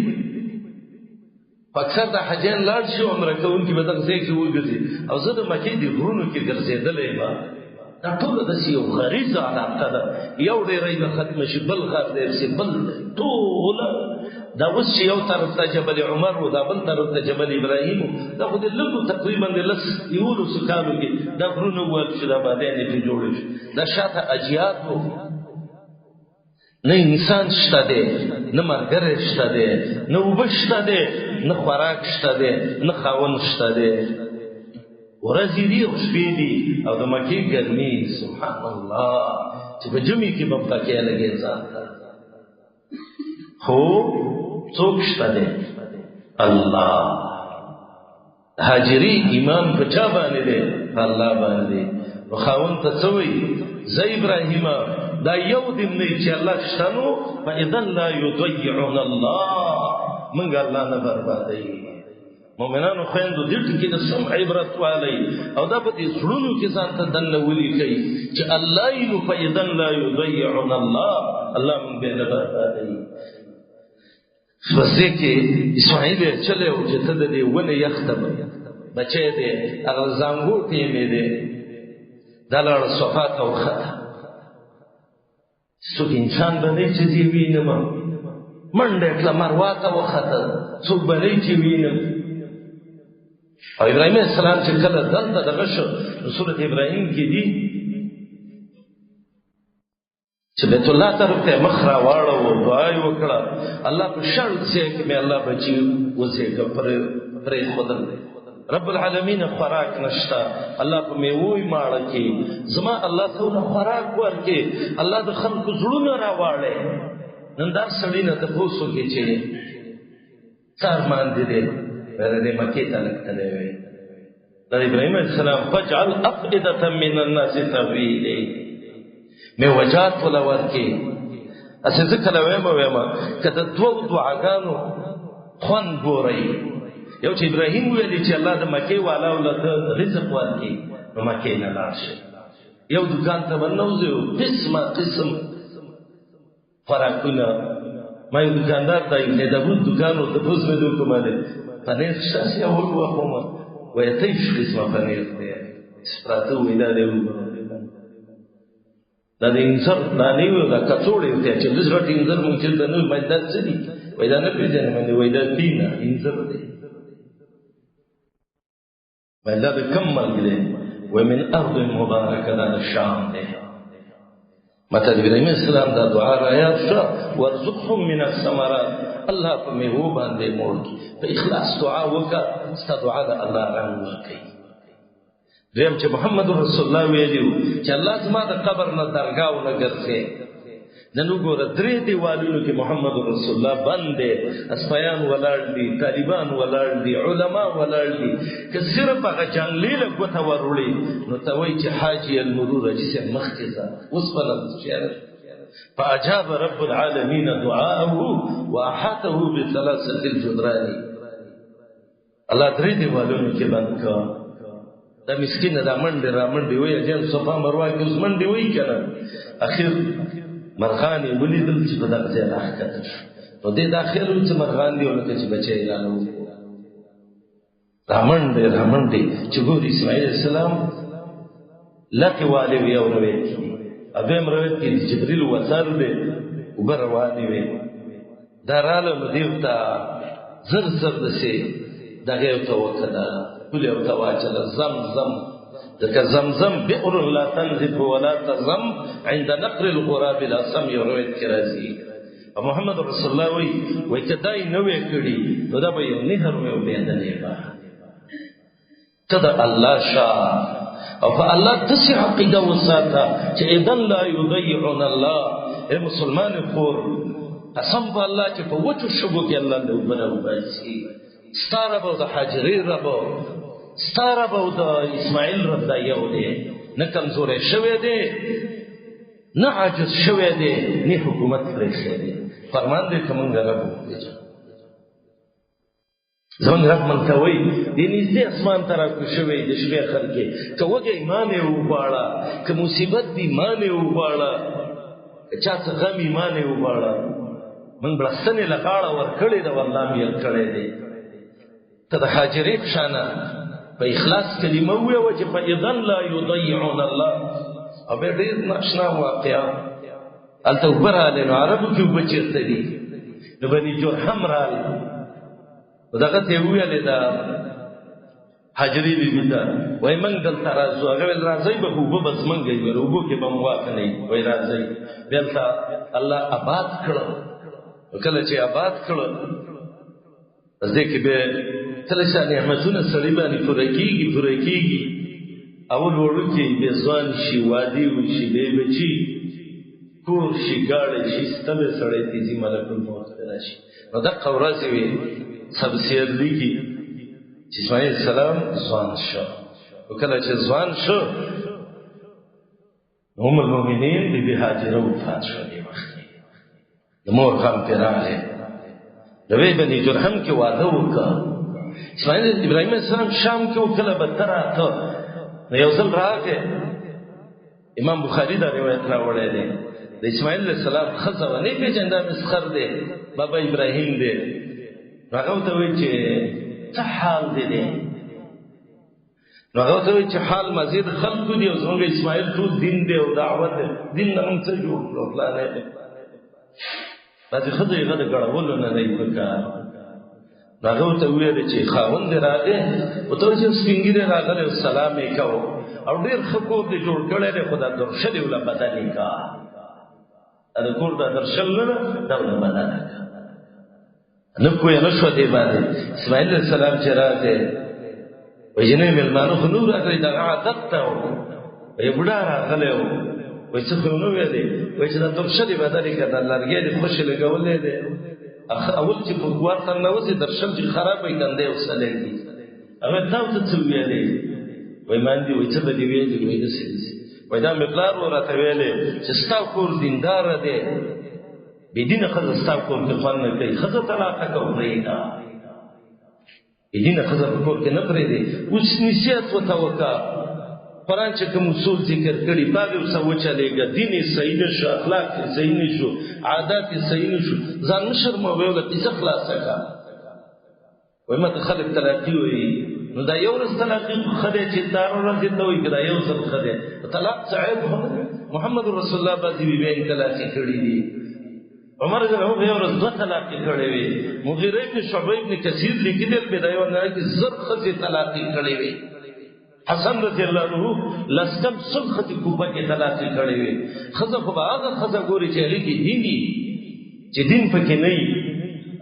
اکثر د حجین لاړ شي، عمره کوونکي به دغه ځای کې وګرځي. او زه د مکې د غرونو کې ګرځېدلی یم. دا ټوله داسې یو غریزه علاقه ده، یو ډېری به ختمه شي، بل غر دی پسې بل، ټوله دا اوس چې یو طرف ته جبل عمر و، دا بل طرف ته جبل ابراهیم و، دا خو د لږو تقریبا د لس یولسو کالو کې دا غرونه ووهل شو، دا بادیانې پرې جوړې شوې، دا شاته اجیاد و. نه انسان شته دی، نه ملګری شته دی، نه اوبه شته دی، نه خوراک شته دی، نه خاوند شته دی. ورځې دي او شپې دي، او د مکې ګرمي، سبحان الله، چې په ژمي کې به هم تکیه لګې ځان ته. خو څوک شته دی؟ الله. هاجري ایمان په چا باندې دی؟ په الله باندې. نو خاوند ته څه وایي؟ زه ابراهیمه، دا یو دم نه چې الله شته، نو فاذا لا یضیعنا الله، موږ الله نه بربادوي. مؤمنانو خویندو، دې ټکي نه سم عبرت والی، او دا په دې زړونو کې ځان ته دننه ولیکئ چې الله یې، نو فاذا لا یضیعنا الله، الله موږ به نه بربادوي. بس دې کې اسماعیل یې چلی و چې ته د دې ونې یخ ته بچی دی، هغه زانګو ټیمې دی. دا لاړه صفا ته وخته، څوک انسان به نه چې زه وینم. منډه کړه، مروا ته وخته، څوک به نه چې وینم. او ابراهیم علیه السلام چې کله دلته دغه شو، نو سورت ابراهیم کې دي چې بیت الله طرف ته مخ را واړو، دعا یې وکړه، الله په شل ځای کې مې الله بچي وزېږه. پرې خودل رب العالمین، خوراک نشته، الله په میوو یې ماړه کې، زما الله ته خوراک ورکې، الله د خلکو زړونه را واړې. نن دا سړي نه تپوس وکړي چې څه ارمان دې دی، ویل دې مکې ته لږ تللی وی. د ابراهیم علیه السلام فاجعل افئدة من الناس تهوي الیه، میوجات وله ورکې. هسې زه کله وایم که د دوو دعاګانو خوند ګورئ، یو چې ابراهیم ویلي چې الله د مکې والاو له رزق ورکړي، نو مکې نه لاړ شي، یو دکان ته به نوځي، قسمه قسم خوراکونه. ما یو دکاندار ته یو دبوز دکان و، تپوس مې دی وکړ، باندې پنیر شته؟ چې اول وخوم، وایي 23 قسمه پنیر دی پراته. وایي دا دی وګوره، دا د انځر دانې وي، دا کڅوړې ورته چې داسې غټ انځر مونږ چېرته نه وي. دا څه دي؟ وایي دا نه پېژنې؟ باندې وایي دا تینه انځر دی. وایي دا د کوم ملک دی؟ وایي من ارض مبارکه، دا د شام دی. ماته د ابراهیم السلام دا دعا را یاد شوه، وارزقهم من الثمرات، الله په میوو باندې موړ کړي. په اخلاص دعا وکړه، ستا دعا د الله رنګ ورکوي. دویم چې محمد رسول الله ویلي چې الله زما د قبر نه درګاه ونه ګرځي. نن وګوره، درې دیوالونو کې محمد رسول الله بند دی، اسپیان ولاړ دي، طالبان ولاړ دي، علما ولاړ دي. که صرف هغه جنګلې له ګوته وروړي، نو ته وایي چې حاجي المرور حاجي صاحب مخکې ځه، اوسپنه. فأجاب رب العالمين دعاءه وأحاطه بثلاثة الجدران. الله درې دیوالونو کې بند کړ. دا مسکین دا منډې را منډې وایي، جن صفا مروه کې اوس منډې وایي که نه. اخر مرغان یې ولیدل چې په دغه ځای راښکته شو، نو دې دا خیال و چې مرغان دي، لکه چې بچی یې رانه وکړو. رامنډې رامنډې، چې ګوري اسماعیل علیه السلام لکې والې وي. یو روایت کې دي او دویم روایت کې جبریل وزر دی، اوبه روانې وې. دا راله، نو دیو ته زر زر داسې دغه ورته وکړه، پولې ورته واچوله، زم زم، ځکه زمزم بئر لا تنزف ولا تزم عند نقر الغراب الاسم، یو روایت کې راځي. او محمد رسول الله وایي که دا یې نه وی کړي، نو دا به یو نهر وی او بهېدلی به. ته د الله شه او په الله داسې عقیده وساته چې اذن لا یضیعنا الله. ای مسلمان خور، قسم په الله چې په وچو شګو کې الله له اوبه راوباسي. ستا رب او د حاجرې رب، ستا رب او د اسماعیل رب دا یو دی. نه کمزوری شوی دی، نه عاجز شوی دی، نه حکومت پرېښی دی. فرمان دی که مونږ رب وپېژنو، زمونږ رب مونږ ته وایي، د نږدې اسمان ته راکوز شوی د شپې اخر کې، که وږی ایمان یې وغواړه، که مصیبت دی ایمان یې وغواړه، که چا څه غم ایمان یې وغواړه. مونږ بړستنې له غاړه ورکړې ده، والله مې یې کړی دی. ته د هاجرې په شانه په اخلاص کلمه ووایه چې فاذا لا یضيعون الله. او بیا ډېر ناشنا واقعا هلته اوبه راغلې، نو عربو کې اوبه چېرته دي؟ نو بني جرهم راغله، دغه ته یې وویلې دا هاجرې بیبي ته، وایي موږ دلته راځو. هغه ویل راځئ به، خو اوبه به زموږ وي، اوبو کې به مو واک نه وي. وایي راځئ. بیا هلته الله آباد کړه. کله چې آباد کړه، بس دې کې به کله چې نعمتونه سړي باندې پوره کېږي، پوره کېږي، اول وړوکی بې ځوان شي، وادي وشي، بې بچي کور شي، ګاډی شي، ستړی سړی تیزي ملک الموت پرې راشي. نو دقه ورځې وې سبسیر لیکي چې اسماعیل السلام ځوان شو. او کله چې ځوان شو، ام المؤمنین بی بی هاجره وفات شو. دې وخت کې د مور غم پرې راغی. د وی بني جرهم کې واده وکړ اسماعیل. ابراهیم علیه السلام شام کې وکړه به ته راته. نو یو ځل راغی، امام بخاری دا روایت راوړی دی، د اسماعیل علیه السلام ښځه وه، نه یې پېژنده، مسخر دی، بابا ابراهیم دی. هغه ورته وایي چې څه حال دی دی؟ نو هغه ورته وایي چې حال مزید خلکو دی، او زموږ اسماعیل ټول دین دی او دعوت دی، دین نه موږ څه جوړ کړو فلانی دی. بعضې ښځې هغه د ګړولو نه دی په کار. هغه ورته وویل چې خاوند دې راغی، ورته وایي چې سپین ږیری راغلی او سلام یې کاوه او ډېر ښه کور دې جوړ کړی دی، خو دا درشل یې وله بدلې کا، دا د کور دا درشل نه ده، دا وله بدله کا. نه پوه نه شوه دې باندې. اسماعیل علیه السلام چې راغی، وایي چې نوي مېلمانه خو نه وو راغلي، دغه عادت ته و. وایي بوډا راغلی و، وایي څه خو یې ونه ویلې، وایي چې دا درشل یې بدلې کړه، دا لرګی دې خوشې لګولی دی، اول چې په ور ته ننوځې درشل چې خراب وي کندی ورسره لګي. هغه تا ورته څه وویلې؟ وایي ماندې، وایي څه به دې ویلي؟ وایي داسې داسې. وایي دا مې پلار و راته ویلې چې ستا کور دینداره دی، بې دینه ښځه ستا کور کې خوند نه کوي، ښځه طلاقه که پرېږده، بې دینه ښځه په کور کې نه پرېږدي. اوس نصیحت ورته وکړه، قرآن چې کوم اصول ذکر کړي په هغې ورسره وچلېږه، دین یې صحیح نه شو، اخلاق یې صحیح نه شو، عادات یې صحیح نه شو، ځان مه شرموه، وله قصه خلاصه کړه. وایي ماته خلک طلاقي وایي، نو دا یو ورځ طلاقي خو ښه دی چې دا هره ورځ یې ته وایي که دا یو ځل ښه دی، طلاق څه عیب خو نه دی. محمد رسول الله بعضې بیبیانې طلاقي کړي دي، عمر رضی الله عنه یو ورځ دوه طلاقې کړې وې، مغیره ابن شعبه ابن کثیر لیکلي دي البدایه والنهایه کې 1000 ښځې طلاقې کړې وې، حسن رضی الله عنه لس کم 100 ښځې کوفه کې طلاقې کړې وې. ښځه خو به هغه ښځه ګوري چې هغې کې دین وي، چې دین پکې نه وي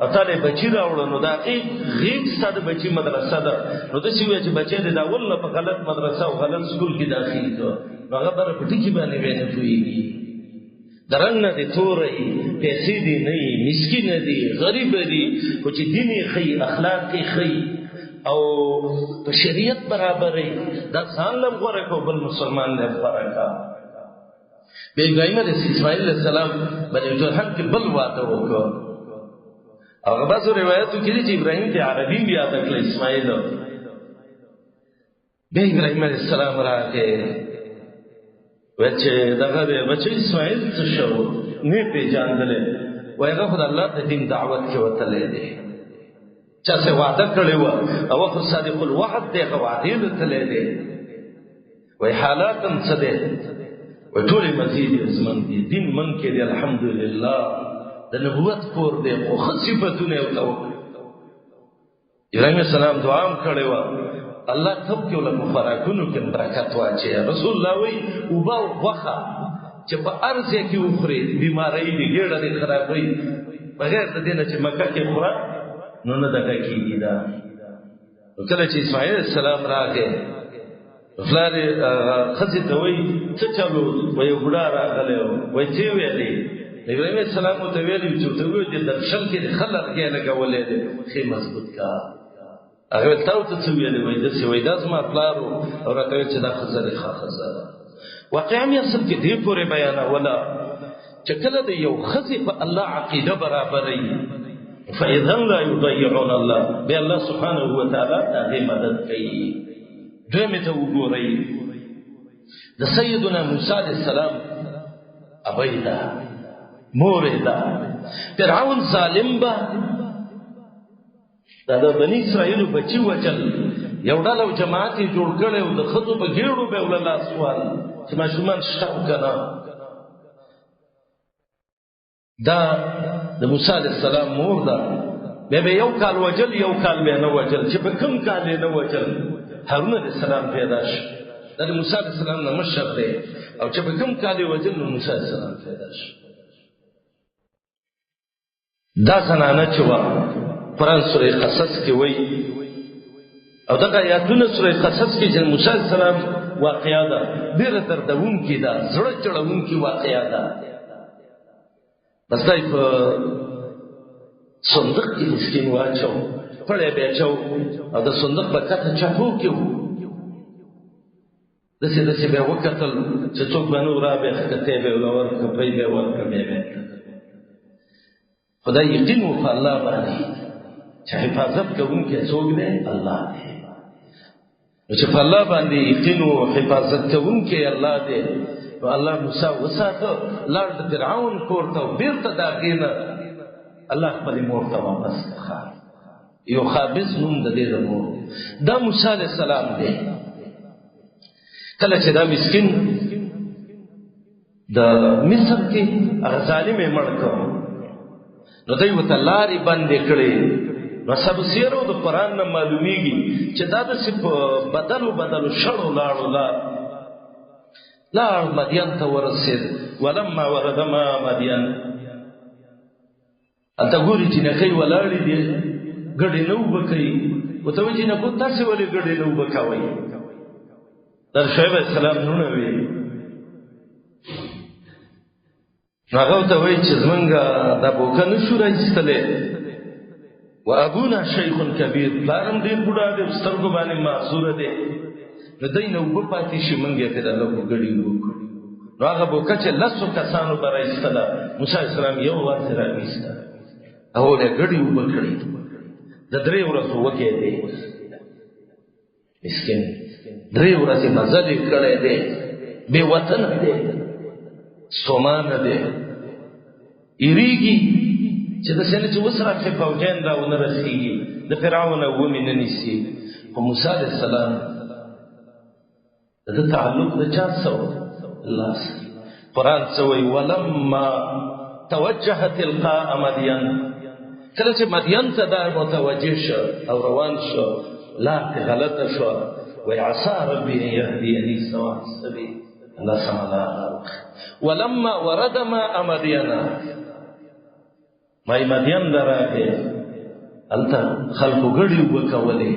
او تا له بچي راوړه، نو د هغې غېږ ستا د بچي مدرسه ده. نو داسې ووایه چې بچی دې د اول نه په غلط مدرسه او غلط سکول کې داخل کړ، نو هغه بره په ټکي باندې بیا نه پوهېږي. د رنګ نه دې توری، پیسې دې نه وي، مسکین دي، غریب دي، خو چې دین یې ښیي، اخلاق یې ښیي او په شریعت برابرې، دا ځان له غوره کړه، بل مسلمان له غوره کړه. بیا ابراهیم علیه اسماعیل علیه السلام بني جرهم کې بل واده وکړ. هغه بعضو روایتو کې دي چې ابراهیم ته عربي هم یاده کړه اسماعیل. بیا ابراهیم علیه السلام راغی، ویل چې دغه دی بچی اسماعیل څه شو، نه پېژندلی. وایي هغه خو د الله د دین دعوت کې وتلی دی، چا څه وعده کړې وه، هغه خو صادق الوعد دی، هغه وعدې له تللی دی. وایي حالات هم څه دی؟ وایي ټولې مزې دي زموږ دي، دین موږ کې دی الحمدلله، د نبوت کور دی، خو ښه صفتونه یې ورته وکړل. ابراهیم السلام دعا هم کړې وه، الله تب کې له خوراکونو کې برکت واچوي. رسول الله وایي اوبه او غوښه چې په هر ځای کې وخورې بیمارۍ دي، ګېډه دې خرابوي، بغیر د دې نه چې مکه کې خوره نو نه دغه کېږي. دا نو کله چې اسماعیل السلام راغی، پلار یې ښځې ته وایي څه چلو؟ وایي یو بوډا راغلی و. وایي څه یې ویلې؟ ابراهیم علیه السلام ورته ویلي چې ورته وویل چې درشل کې دې ښه لرګی لګولی دی، ښې مضبوط کا. هغه ویل تا ورته څه ویلې؟ وایي داسې. وایي دا زما پلار و او راته ویل چې دا ښځه دې ښه ښځه ده. واقعا مې اصل کې دې پورې بیانوله چې کله د یو ښځې په الله عقیده برابروي، فإذا لا يضيعون الله، بیا الله سبحانه وتعالی د هغې مدد کوي. دویمې ته وګورئ، د سیدنا موسی علیه السلام ابۍ ده، مور یې ده، فرعون ظالم به دا د بنی اسرائیل بچي وجل، یو ډله او جماعت یې جوړ کړی او د ښځو په ګېډو به یې ورله لاس وال چې ماشومان شته او که نه. دا د موسی علیه السلام مور ده. بیا به یو کال وجل، یو کال به نه وجل، چې په کوم کال یې نه وجل هارون علیه السلام پیدا شو. دا د موسی علیه السلام نه مشر دی، او چې په کوم کال یې وجل نو موسی علیه السلام پیدا شو. دا زنانه چې وه قرآن سورې قصص کې وایي، او دغه آیاتونه سورې قصص کې چې موسی علیه السلام واقعه ده، ډېره دردوونکې ده، زړه چړوونکې واقعه ده. بس دا یې په صندوق کې مسکین واچو، پړی به یې اچو او د صندوق په کته چپو کې و، داسې داسې به یې وکتل چې څوک به نور را به یې ښکتی به یې ورله ورکړه، پی به یې ورکړه، بیا به یې کتل. خدای یقین و په الله باندې چې حفاظت کوونکی څوک دی؟ الله دی. نو چې په الله باندې یقین و حفاظت کوونکی الله دی، نو الله موسی وساته، لاړ د فرعون کور ته، بېرته د هغې نه الله خپلې مور ته واپس کړه. یو خابز نوم د دې د مور دا موسی علیه السلام دی. کله چې دا مسکین د مصر کې هغه ظالم یې مړ کړ، نو دوی ورته لارې بندې کړې. نو سب سیرو د قرآن نه معلومیږي چې دا داسې په بدلو بدلو شړو لاړو لاړ مدین ته ورسېد. ولما ورد ما مدین، هلته ګوري جینکۍ ولاړې دي، ګډې نه اوبه کوي. ورته وایي جینکو تاسې ولې ګډې نه اوبه کوئ؟ دا د شعیب علیه السلام نونه وي. نو هغه ورته وایي چې زمونږ دا بوکه نه شو را ایستلی، و ابونا شیخ کبیر، پلار هم ډېر بوډا دی، سترګو باندې معذوره دی، نو دی نه اوبه پاتې شي، موږ یې پرې د لږو ګړي وکړو. نو هغه بوکه چې لسو کسانو به را ایستله، موسی علیه السلام یو ورځ را ویسته، هغو له ګړي اوبه کړې، د درې ورځو وږی دی مسکین، درې ورځې مزل یې کړی دی، بې وطنه دی، ستومانه دی، ایریږي چې داسې نه چې اوس راکښې فوجیان را ونه رسېږي، د فرعون ومې نه نیسي. خو موسی علیه السلام د ده تعلق د چا سره و؟ الله سره. قرآن څه وایي؟ ولما توجه تلقاء مدین، کله چې مدین ته دا متوجه شو او روان شو، لار پرې غلطه شوه، وایي عسى ربي ان يهديني سواء السبيل، الله سمه لار راوښیي. ولما ورد ماء مدینه، مای مدین ته راغی، هلته خلکو ګړي اوبه کولې.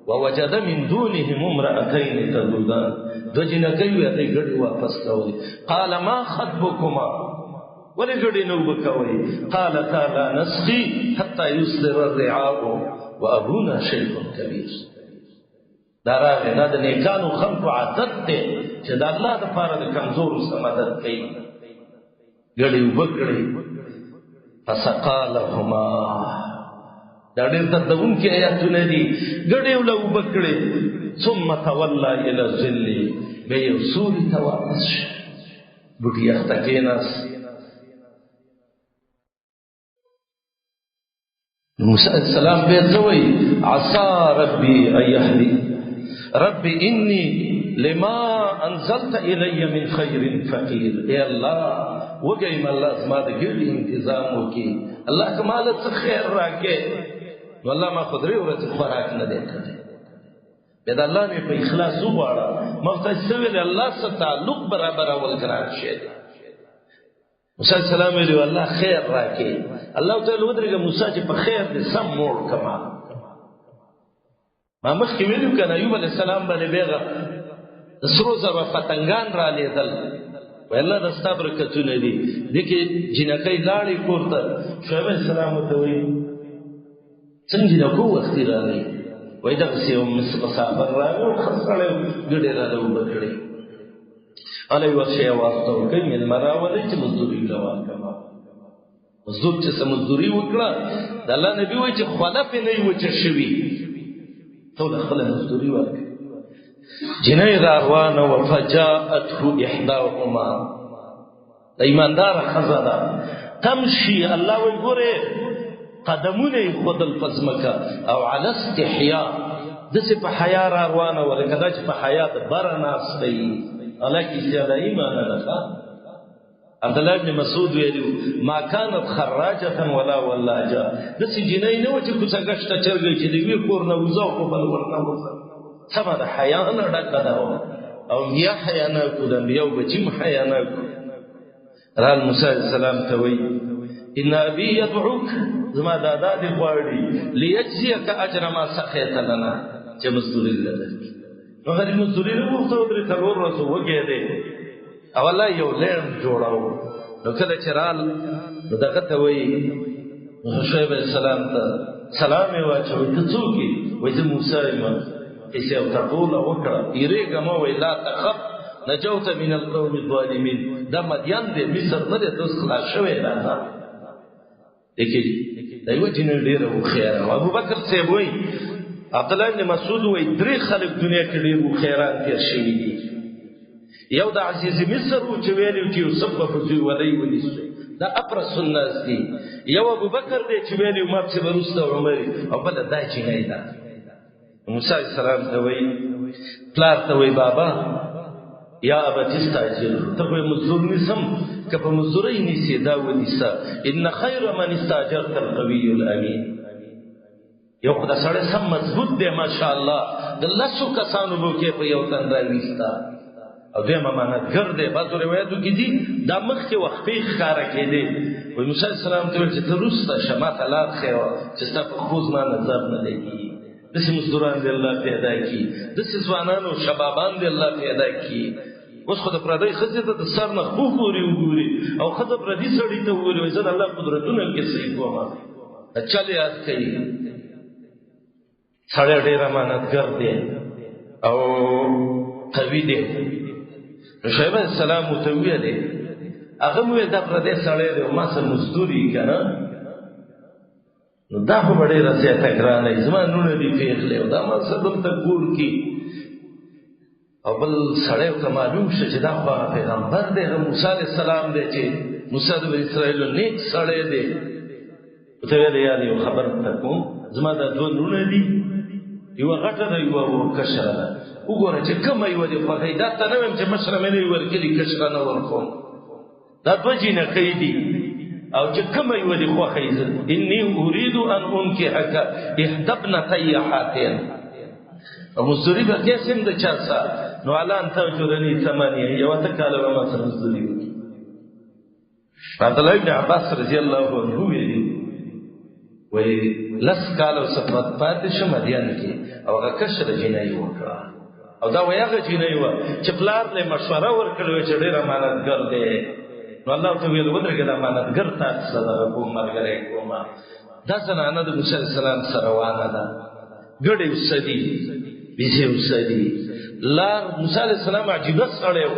ووجد من دونهم امرأتين تذودان، دوه جینکۍ وې، هغې ګړي واپس کولې. قال ما خطبكما، ولې ګړي نه اوبه کوئ؟ قالتا لا نسقي حتى يصدر الرعاء وأبونا شيخ كبير. دا راغی، دا د نیکانو خلکو عادت دی چې د الله دپاره د کمزورو سره مدد کوي. ګړې اوبه کړې، فسقا لهما، دا ډېر دردوونکي آیاتونه دي. ګړې وله اوبه کړې، ثم تولى الى الظل، بیا یو سوري ته واپس شو، بوټي یخ ته کښېناست. موسی علیه السلام بیا څه وایي؟ عسى ربي ان يهدي، ربي اني لما انزلت الي من خير فقير. ای الله وږی یم، الله زما د ګډي انتظام وکړي، الله که ماله څه خیر راکړې. نو الله ما خو درې ورځې خوراک نه دی کړی، بیا د الله مې په اخلاص وغواړه. ما ورته څه ویل؟ الله سره تعلق برابرول ګران شی دی. موسی علیه السلام ویلي الله خیر راکړي. الله تعالی ودرېږه موسی چې په خیر دې سم موړ کما. ما مخکې ویلو که نه، ایوب علیه السلام باندې بېغه د سرو زرو پتنګان را لېدل، وایي الله دا ستا برکتونه دي. دې کې جینکۍ لاړې کور ته، شعیب علیه السلام ورته وایي څنګه جینکو وختي راغی؟ وایي دغسې یو مسافر راغی او ښه سړی و، ګډې راله اوبه کړې. هله ورشه اواز ته ورکوي، مېلمه راولئ چې مزدوري له ورکړه. مزدور چې څه مزدوري وکړه، د الله نبي وایي چې خوله پرې نه وي وچه شوي، ټوله خپله مزدوري ورکړه. جینۍ را روانه وه، فجاءته احداهما، د ایمانداره ښځه ده، تمشي. الله وایي ګورې قدمونه یې ښودل په ځمکه او علی استحیا، داسې په حیا را روانه وه لکه دا چې په حیا د بره ناسته وي. حالانکه استعلایي معنا ده. ښه، عبدالله ابن مسعود ویلي ما کانت خراجة ولا ولاجه، داسې جینۍ نه وه چې کوڅه ګشته چرګه چې د یوې کور نه وځه او په بل ورنه وځه. سمه ده، حیا نه ډکه ده او انبیا حیا نه کو، د انبیاو بچي هم حیا نه کو. رال موسی علیه السلام ته وایي ان ابي يدعوك، زما دادا دې غواړي، ليجزيك اجر ما سقيت لنا، چې مزدوري لري. نو غریب مزدوري نه غوښته، درې څلور ورځې وږی دی او الله یو لین جوړاو. نو کله چې رال نو دغه ته وایي شعیب علیه السلام ته سلام یې واچوي، ته څوک یې؟ وایي زه موسی یم. قصه او ټوله وکړه، یریږه مه، وایي لا تخف نجوت من القوم الظالمین، دا مدین دی، مصر نه دی، ته اوس خلاص شوی راځه. لیکن دا یوه جینۍ ډېره هوښیاره وه. ابوبکر صاحب وایي، عبدالله ابن مسعود وایي درې خلک دنیا کې ډېر هوښیاران تېر شوي دي. یو د عزیز مصر و چې ویلي چې یوسف به په زوی ولۍ ونیسو، دا اپرس الناس دي. یو ابوبکر دی چې ویلي ما پسې به وروسته عمر، او بله دا جینۍ ده. موسی علیه السلام ته وایي، پلار ته وایي، بابا یا ابت استاجر، ته خو یې مزدور نیسم، که په مزدورۍ نیسې دا ونیسه، ان خیر من استاجرت القوي الامین. یو خو دا سړی سم مضبوط دی ماشاءالله، د لسو کسانو بوکې په یو تن راویسته، او دویم امانتګر دی. بعضو روایتو کې دي دا مخکې وقفې ښکاره کېدې. وایي موسی علیه السلام ته ویل چې ته وروسته شه، ما ته لار ښیه چې ستا په پښو زما نظر نه لګي. داسې مزدوران دې الله پیدا کړي، داسې ځوانان او شبابان دې الله پیدا کړي. اوس خو د پردۍ ښځې ته د سر نه خپو پورې وګوري او ښځه پردي سړي ته وګوري، وایي زه د الله قدرتونه کې صحیح کوم. چل یاد کوي، سړی ډېر امانتګر دی او قوي دی. نو شعیب علیه السلام ورته وویلې، هغه وویل دا پردی سړی دی او ما سره مزدور یې که نه، نو دا خو به ډېره زیاته ګرانه وي، زما نوڼه دي پېغلې او دا ما سره دلته کور کې. او بل سړی ورته معلوم شو چې دا خو هغه پیغمبر دی، هغه موسی علیه السلام دی چې موسی د بني اسرائیلو نیک سړی دی. ورته ویل یار یو خبر درته کوم، زما دا دوه لوڼه دي، یوه غټه ده یوه کشره ده، وګوره چې کومه یوه دې خوښوي. دا ته نه وایم چې مشره مې نه وي ورکړي، کشره نه ورکوم، دا دوه جینکۍ دي، او چې کومه یوه دې خوښه وي، انی اريد ان انکحک احدى ابنتي هاتين. او مزدوري به کیسې هم د چا سره، نو علی ان تاجرني ثمانیه، یوه اته کاله به ما سره مزدوري وکړي. عبدالله ابن عباس رضی الله عنه ویلي وایي لس کاله ورسره پاتې شو مدین کې، او هغه کشره جینۍ وکړه. او دا وایي هغه جینۍ وه چې پلار له مشوره ورکړې وه چې ډېر امانتګر دی. نو الله ورته ویل ودرېږه، د امانتګر تا سره دغه کوم ملګری کوم. دا زنانه د موسی علیه السلام سره روانه ده، ګډې وسدي بیزې وسدي. لار موسی علیه السلام عجیبه سړی و،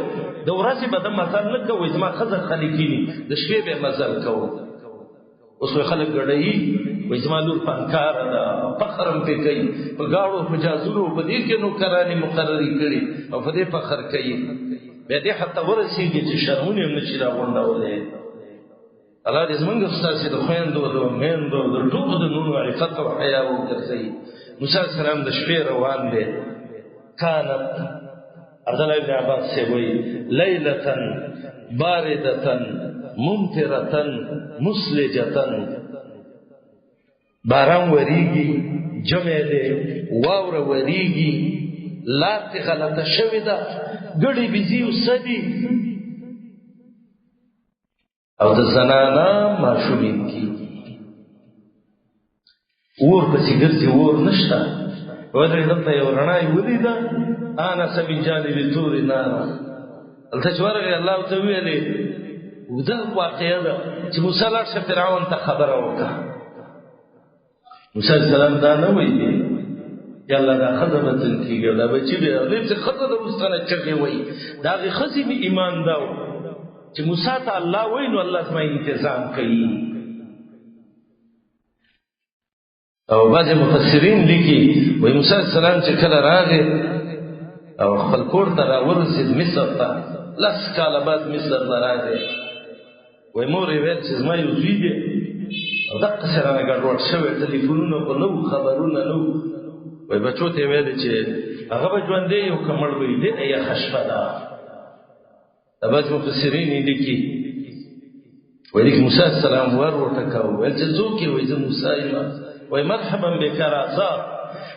د ورځې به د مزل نه کوي، زما ښځه خلې کیني، د شپې به یې مزل کوو. اوس وایي خلک ګډوي، وایي زما لور فنکاره ده، فخر هم پرې کوي، په ګاړو په جازونو په دې کې نوکرانې مقررې کړي او په دې فخر کوي. بیا دې حتی ورسېږي چې شرمونې هم نه شي راغونډولی. الله دې زمونږ ستاسې د خویندو د میندو د ټولو د نونو عفت او حیا وګرځوي. موسی علیه السلام د شپې روان دی. کانت عبدالله ابن عباس سے وایي لیلة باردة ممطرة مسلجة، باران وریږي، جمع دی، واوره وریږي، لار ترې غلطه شوې ده، ګړې بیزې وسدي او د زنانه ماشومې کېږي. اور پسې ګرځي، اور نشته. ودرې دلته یو رڼا یې ولیده، آنس من جانب طور نارا. هلته چې ورغی الله ورته وویلې اوږده واقعه ده چې موسی لاړ شه فرعون ته خبره وکړه. موسی علیه السلام دا نه ویلي یا الله دا ښځه به څنګه کېږي او دا بچي به هغې چې ښځه د وروسته نه چغې وایي، د هغې ښځې مې ایمان دا و چې موسی ته الله وایي نو الله زما انتظام کوي. او بعضې مفسرین لیکي وایي موسی علیه السلام چې کله راغی او خپل کور ته راورسېد مصر ته، لس کاله بعد مصر ته راغی، وایي مور یې ویل چې زما یو زوی دی او دقسې رانه ګډوډ شوی، ټلیفونونه خو نه وو، خبرونه نه وو. وایي بچو ته یې ویلې چې هغه به ژوندی یو که مړ به وي، ډېره یخه شپه ده. دا بعضې مفسرین یې لیکي، وایي لیکي موسی علیه السلام ور وټکاوه، ویل چې څوک یې؟ وایي زه موسی یم. وایي مرحبا بک، راځه.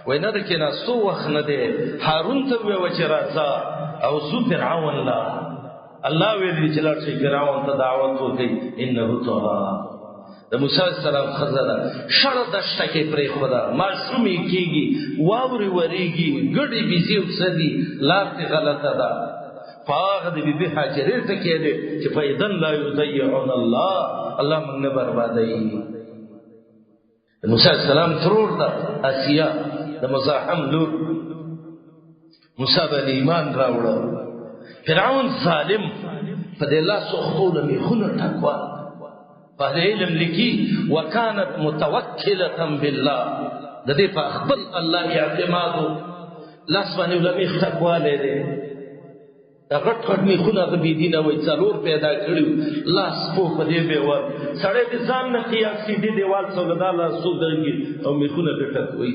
وایي نه د کېناستو وخت نه دی، هارون ته ووایه چې راځه او ځو فرعون له. الله ویلي چې لاړ شئ فرعون ته دعوت وکړئ، انه طغا. د موسی علیه السلام ښځه ده، شړه دښته کې پرېښوده، ماشومې کېږي، واورې ورېږي، ګډې بیزې او څه دي، لار ترې غلطه ده. په هغه د بیبي هاجرې ټکی دی چې فإذا لا یضیعون الله، الله موږ نه بربادوي. د موسی علیه السلام ترور ده آسیه، د مزاحم لور. موسی باندې ایمان راوړه. فرعون ظالم په دې لاسو خپلو میخونه ټکوه. په اهل علم لیکي وکانت متوکلة بالله، د دې په خپل الله اعتماد و، لاس باندې له میخ ټکوالی دی. دا غټ غټ میخونه هغه بېدینه وایي څلور پیدا کړي وو، لاس پوه په دې به ور سړی د ځان نه قیاس کړي، دې دیوال څوله دا لاس څو درګي او میخونه پرې ټکوي،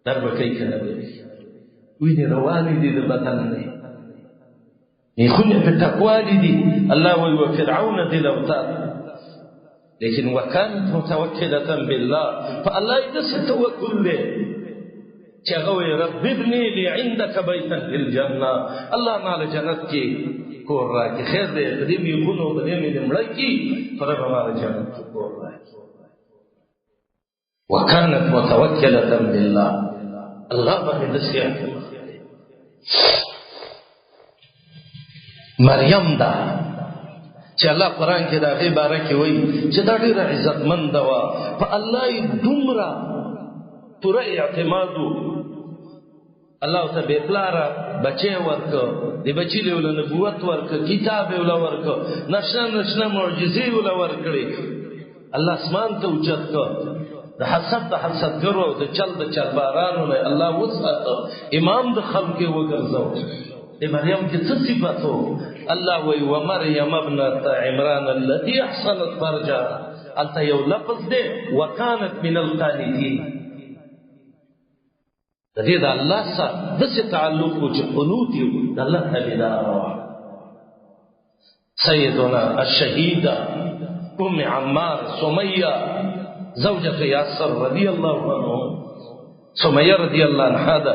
در به کوي که نه به کوي، وینې روانې دي د بدن نه، میخونه پرې ټکوالي دي. الله وایي وفرعون ذي الاوتاد، لیکن وکانت متوکلة بالله، په الله یې داسې توکل دی چې هغه وایي رب ابني لي عندك بيتا في الجنة، الله ما له جنت کې کور راکړي. خیر دی په دې میخونو په دې مې دې مړه کړي، خو ربه ما له جنت کې کور راکړي. وكانت متوکلة بالله، الله باندې داسې اعتماد دی. مریم ده چې الله قرآن کې د هغې باره کې وایي چې دا ډېره عزتمنده وه، په الله یې دومره پوره اعتماد و، الله ته بې پلاره بچی ورکړ، د بچي له له نبوت ورکړ، کتاب یې له ورکړ، نشنه نشنه معجزې یې له ورکړې، الله اسمان ته اوچت کړ، د حسد د حسدګرو او د چل د چلبارانو نه الله وساته، امام د خلکو یې وګرځاوه. د مریم کې څه صفت و؟ الله وایي ومریم ابنة عمران التي احصنت فرجها، هلته یو لفظ دی وکانت من القانتین. د دې د الله سره داسې تعلق و چې قنوت یې د الله تابعدار وه. سیدنا الشهیده ام عمار سمیه زوجة یاسر رضی الله عنه، سمیه رضی الله عنها ده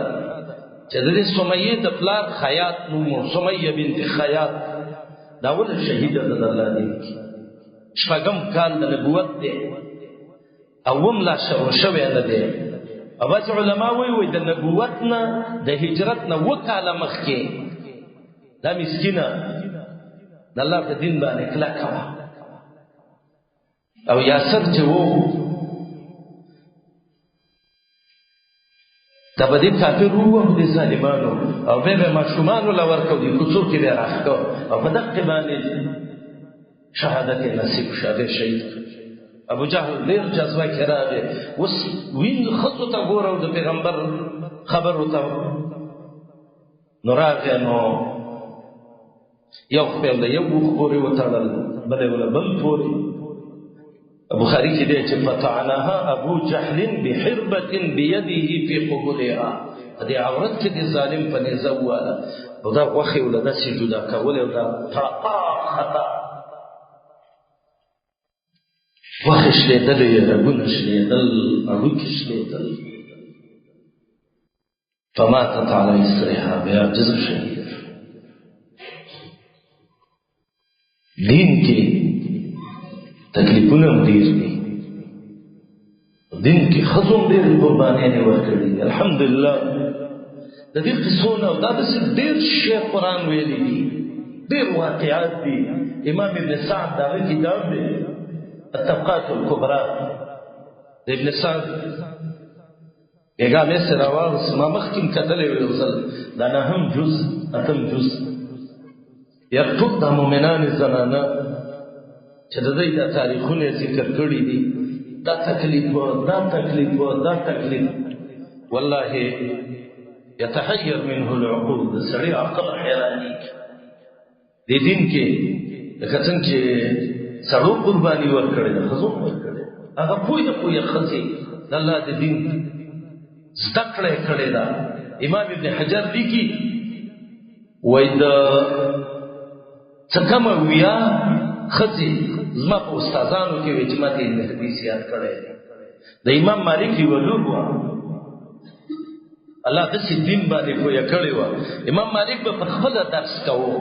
چې د دې سمیې د پلار خیاط نوم و، سمیه بنت خیاط، دا ولې شهیده ده د الله دین کې؟ شپږم کال د نبوت دی، اوم لا شروع شوی نه دی. او بعضې علما وایي وایي د نبوت نه د هجرت نه اووه کاله مخکې دا مسکینه د الله په دین باندې کلکه وه. او یاسر چې و دا به دې کافر ووهو دې ظالمانو، او بیا به ماشومانو له ورکړو، دې کوڅو کې به یې راښکو، او په دقې باندې شهادت یې نصیب شه، بیا شهید کړ. ابو جهل ډېر جذبه کې راغی، اوس وین ښځو ته ګوره او د پیغمبر خبرو ته نو راغی، نو یو خپل له یو اوښ پورې وتړل، بل یې له بل پورې. بخاري کې دی چې فطعنها ابو جهل بحربة بيده في قبلها، په دې عورت کې د ظالم په نیزه وواله او دا غوښې له داسې جدا کولې او دا تړپا خطا غوښې شلېدلې، رګونه شلېدل، هډوکي شلېدل. فماتت على إثرها، بیا جذب شهید. دین کې تکلیفونه هم ډېر دي، دین کې ښځو هم ډېرې قربانیانې ورکړي دي. الحمدلله د دې قصو نه دا داسې ډېر شی قرآن ویلي دي، ډېر واقعات دي. امام ابن سعد د هغه کتاب دی الطبقات الکبرا د ابن سعد، بېګا مې سره راواغوست، ما مخکې هم کتلی و یو ځل، دا نهم جز اتم جز، یا ټول دا مؤمنانې زنانه چې د دوی دا تاریخونه یې ذکر کړي دي، دا تکلیف دا تکلیف دا تکلیف، والله یتحیر منه العقول، د سړي عقل حیرانېږي. دې دین کې لکه څنګه چې سړو قرباني ورکړې ده، ښځو هم ورکړې. هغه پوهه پوهه ښځې د الله د دین زده کړه یې کړې ده. امام ابن حجر لیکي وایي د څه کمه ویا ښځې زما په استادانو کې وې چې ما ته علم حدیث یاد کړی دی. د امام مالک یوه لور وه، الله داسې دین باندې پوهه کړې وه. امام مالک به په خپله درس کوو،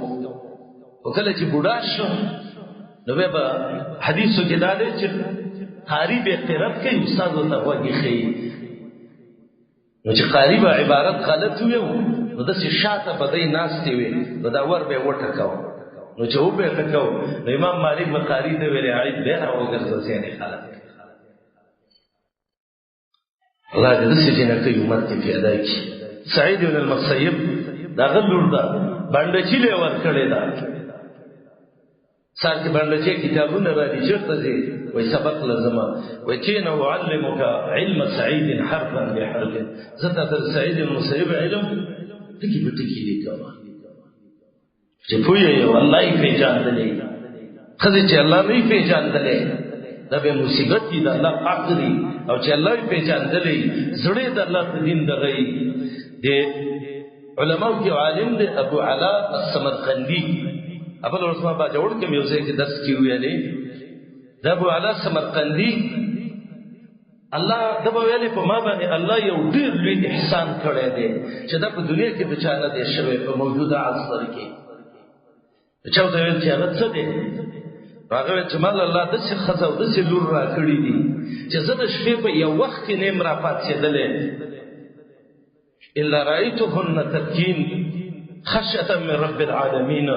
خو کله چې بوډا شو نو بیا به حدیثو کې دا دی چې قاري به قرات کوي، استاد ورته غوږ ښیي. نو چې قاري به عبارت غلط ویو نو داسې شاته به دی ناستې وي، نو دا ور به یې وټکاوه. نو چې وبه یې ټکاو نو امام مالک به قاري ته ویلې عیب بیا راوګرځه ځینې خلک. الله دې داسې جینکۍ امت کې پیدا کړي. سعید بن المسیب د هغه لور ده، بنډچي له یې ورکړې ده. سار کې بنډچي کتابونه را دي، چېرته ځې؟ وایي سبق له ځمه. وایي کښېنه اعلمک علم سعید حرفا بحرف، زه تا ته د سعید المسیب علم ټکي په ټکي لیکم چې پوه یې الله یې پېژندلی. ښځې چې الله نه یې پېژندلی دا به مصیبت وي، د الله حق دی. او چې الله یې پېژندلی زړه یې د الله په دین دغه وي. د علماو کې عالم دی ابو علا السمرقندي. ابل ورځ ما باجوړ کې یو ځای کې درس کې ویلې د ابو علا سمرقندي الله د به ویلې په ما باندې الله یو ډېر لوی احسان کړی دی چې دا په دنیا کې په چا نه دی شوی په موجوده عصر کې. چا ورته ویل چې هغه څه دی؟ هغه ویل چې مال الله داسې ښځه او داسې لور راکړي دي چې زه د شپې په یو وخت کې نه یم راپاڅېدلی الا رأیتهن تبکین خشیة من رب العالمین،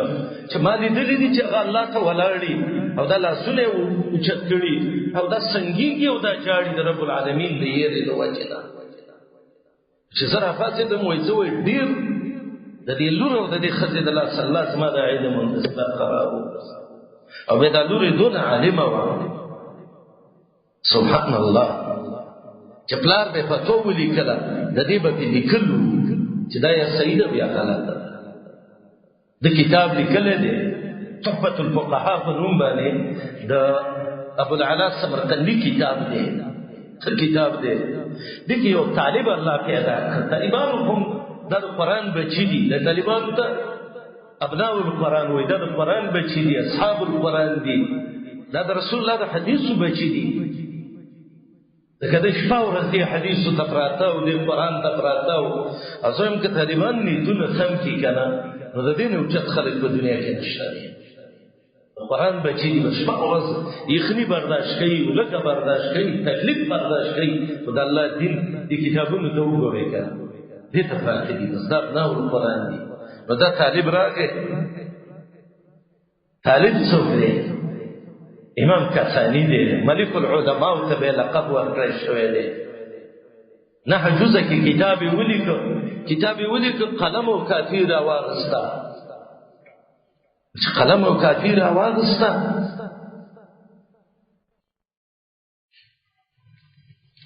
چې ما لیدلي دي چې هغه الله ته ولاړي او دا لاسونه یې اوچت کړي او دا سنګېږي او دا ژاړي د رب العالمین د یېرې د وجې نه. چې زه راپاڅېدم وایي زه وایي ډېر د دې لور او د دې ښځې د لاس الله زما د علم او د برقرار وګرځاوه. او بیا دا لور یې دونه عالمه وه، سبحان الله، چې پلار به فتوا ولیکله د دې به پرې لیکل وو چې دا یا صحیح ده یا غلطه ده. د کتاب لیکلی دی تحفة الفقهاء په نوم باندې د ابو العلا سمرقندي کتاب دی، ښه کتاب دی. دې کې یو طالب الله پیدا کړ. طالبانو هم دا د قرآن بچي دي، د طالبانو ته ابناء القرآن وایي، دا د قرآن بچي دي، اصحاب القرآن دي، دا د رسول الله د حدیثو بچي دي. ځکه د شپه ورځ دې حدیثو ته پراته او دې قرآن ته پراته او زه وایم که طالبان نیتونه سم کړي که نه نو د دې نه اوچت خلک په دنیا کې نشته دی. قرآن بچي دي، شپه ورځ یخني برداشت کوي، لږه برداشت کوي، تکلیف برداشت کوي، خو د الله دین دې کتابونو ته وګورئ که نه دې ته پراته دي، بس دا ابناء القرآن دي. نو دا طالب راغی، طالب څوک دی؟ امام کسانی دی، ملک العلماء ته به لقب ورکړی شوی دی. نه جزء کې کتاب یې ولیکه، کتاب یې ولیکه، قلم او کاپي راواغسته. چې قلم او کاپي راواغسته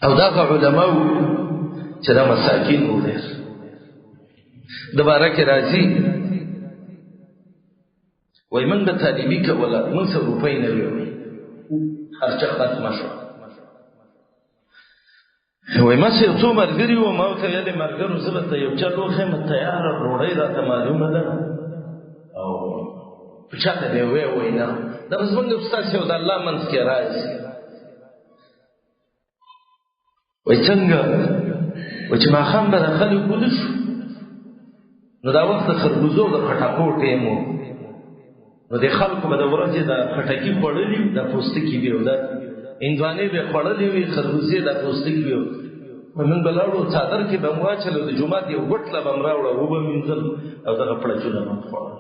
او دغه علماء چې دا مساکین وو ډېر د باره کې راځي وایي موږ به طالبي کوله، موږ سره روپۍ نه وې، خرچه ختمه شوه. وایي ما سره یو څو ملګري وو، ما ورته ویلې ملګرو زه به ته یو چل وښیم، تیاره ډوډۍ راته معلومه ده او په چا ته به یې وایي وایي نه، دا به زموږ ستاسې او د الله منځ کې راځي. وایي څنګه؟ وایي چې ماښام به د خلک ویده شو، نو دا وخت د خربوزو د خټکو ټیم و، نو د خلکو به د ورځې د خټکي خوړلي د پوستکي به او د هندوانې به خوړلې وي، خربوزې د پوستکي به. موږ به لاړو څادر کې به مو واچول، د جومات یو ګوټ له به مو راوړه، وبه مینځل او دغه پړچونه به مو خوړل.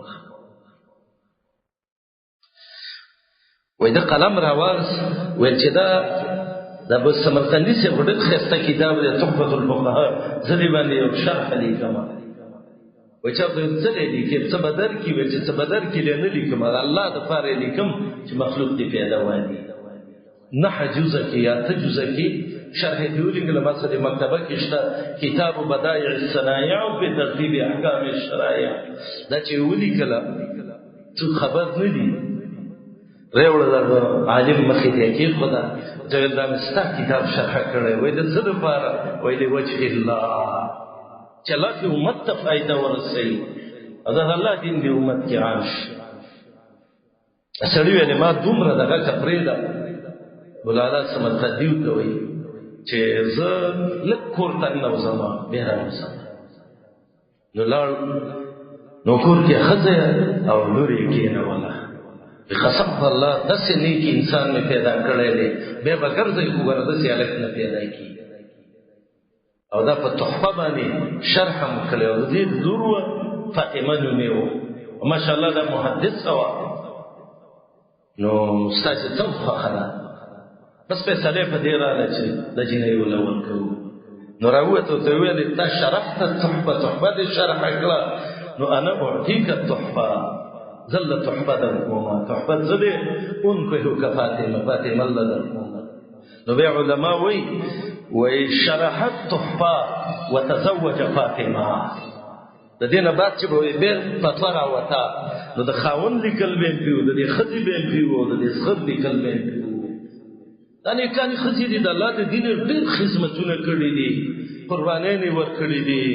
وای د قلم راواغس، ویل چې دا د ابو سمرقندي صاحب ډېر ښایسته کتاب دی تحفة الفقهاء، زه دې باندې یو شرح لیکم. وایي چا ورته ویل څه دی لیکې، څه به درکړي؟ ویل چې څه به درکړي دی نه لیکم، د الله دپاره یې لیکم چې مخلوق دې پیدا والي. نه جزء کې یا اته جزء کې شرح دې ولیکله، ما سره مکتبه کې شته کتاب بدایع الصنایع په ترتیب احکام الشرایع. دا چې ولیکله څوک خبر نه دي. راوړه دغه عالم مخې ته یې کېښوده، ته ویل دا مې ستا کتاب شرح کړی. وایي د څه دپاره؟ وایي لوجه الله، چې الله پرې امت ته فایده ورسوي او دا د الله دین دې امت کې عام شي. سړي ویلې ما دومره دغه که پرېږده، مولانا سمرقندي ورته وایي چې زه لږ کور ته ننوځم بیا راوځم. نو لاړ، نو کور کې ښځه او لور یې کېنوله. قسم په الله داسې نیک انسان مې پیدا کړی دی، بیا به ګرځئ خو ګوره داسې هلک نه پیدا کېږي. او دا په تحفه باندې شرح هم کړې او د دې لور وه فاطمه نومې وه، ماشاءالله دا محدثه وه. نو ستاسې څه خوښه ده؟ بس فیصله په دې راغله چې د جینۍ وله ورکوو. نو راووته ورته وویل تا شرحت التحفه، تحفه دې شرح کړه، نو انا اعطیک التحفه، زه له تحفه درکوم. تحفه څه دی؟ انکحک فاطمه، فاطمه له درکوم. نو بیا علما وایي، وایي شرحت تحفه وتزوج فاطمه. د دې نه بعد چې به بیا فتوا راوته، نو د خاوند لیکل به یې پرې وو، د دې ښځې به یې پرې وو، او د دې زغر لیکل به یې پرې وو. دا نیکانې ښځې دي، د الله د دین ډېر خدمتونه کړي دي، قربانۍ یې ورکړي دي.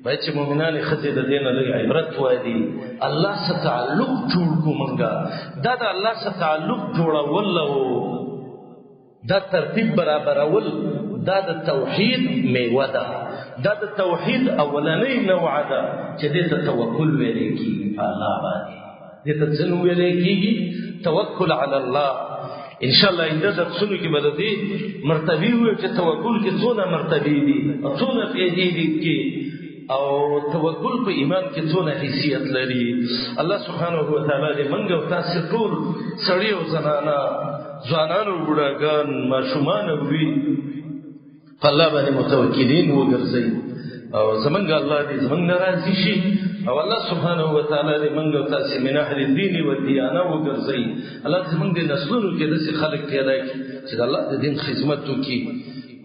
باید چې مؤمنانې ښځې د دې نه لږ عبرت والي. الله سره تعلق جوړ کړو مونږه، دا د الله سره تعلق جوړول او دا ترتیب برابرول دا د توحید میوه ده، دا د توحید اولنۍ نوعه ده چې دې ته توکل ویلی کېږي په الله باندې. دې ته څه نوم ویلی کېږي؟ توکل علی الله. ان شاء الله آینده درسونو کې به د دې مرتبې ووایو چې توکل کې څونه مرتبې دي او څونه فایدې دي کې، او توکل په ایمان کې څونه حیثیت لري. الله سبحانه وتعالی دې موږ او تاسې ټول سړي او زنانه، ځوانان او بوډاګان، ماشومان او لوی په الله باندې متوکلین وګرځي، او زمونږ الله دې زمونږ نه راضي شي، او الله سبحانه وتعالی دې موږ او تاسې من اهل الدین والدیانه وګرځي. الله دې زمونږ د نسلونو کې داسې خلک پیدا کړي چې د الله د دین خدمت وکړي،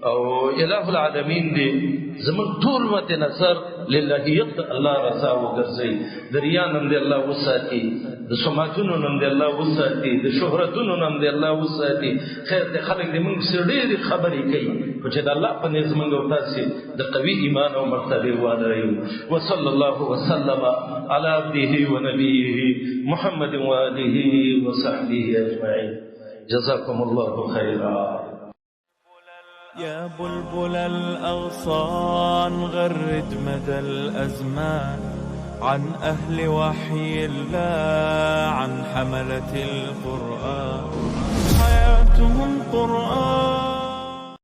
او الہ العالمین دې زمونږ ټول مت نظر للهیت د الله رضا وګرځي. د ریا نم دې الله وساتي، د سمعتونو نم دې الله وساتي، د شهرتونو نم دې الله وساتي. خیر دې خلک دې موږ سره ډېرې خبرې کوي، خو چې د الله په نزد موږ او تاسې د قوي ایمان او مرتبې والا یو. وصلی الله وسلم علی عبده ونبیه محمد وآله وصحبه اجمعین. جزاکم الله خیرا. يا بلبل الأغصان غرد مدى الأزمان عن أهل وحي الله، عن حملة القرآن. حياتهم قرآن.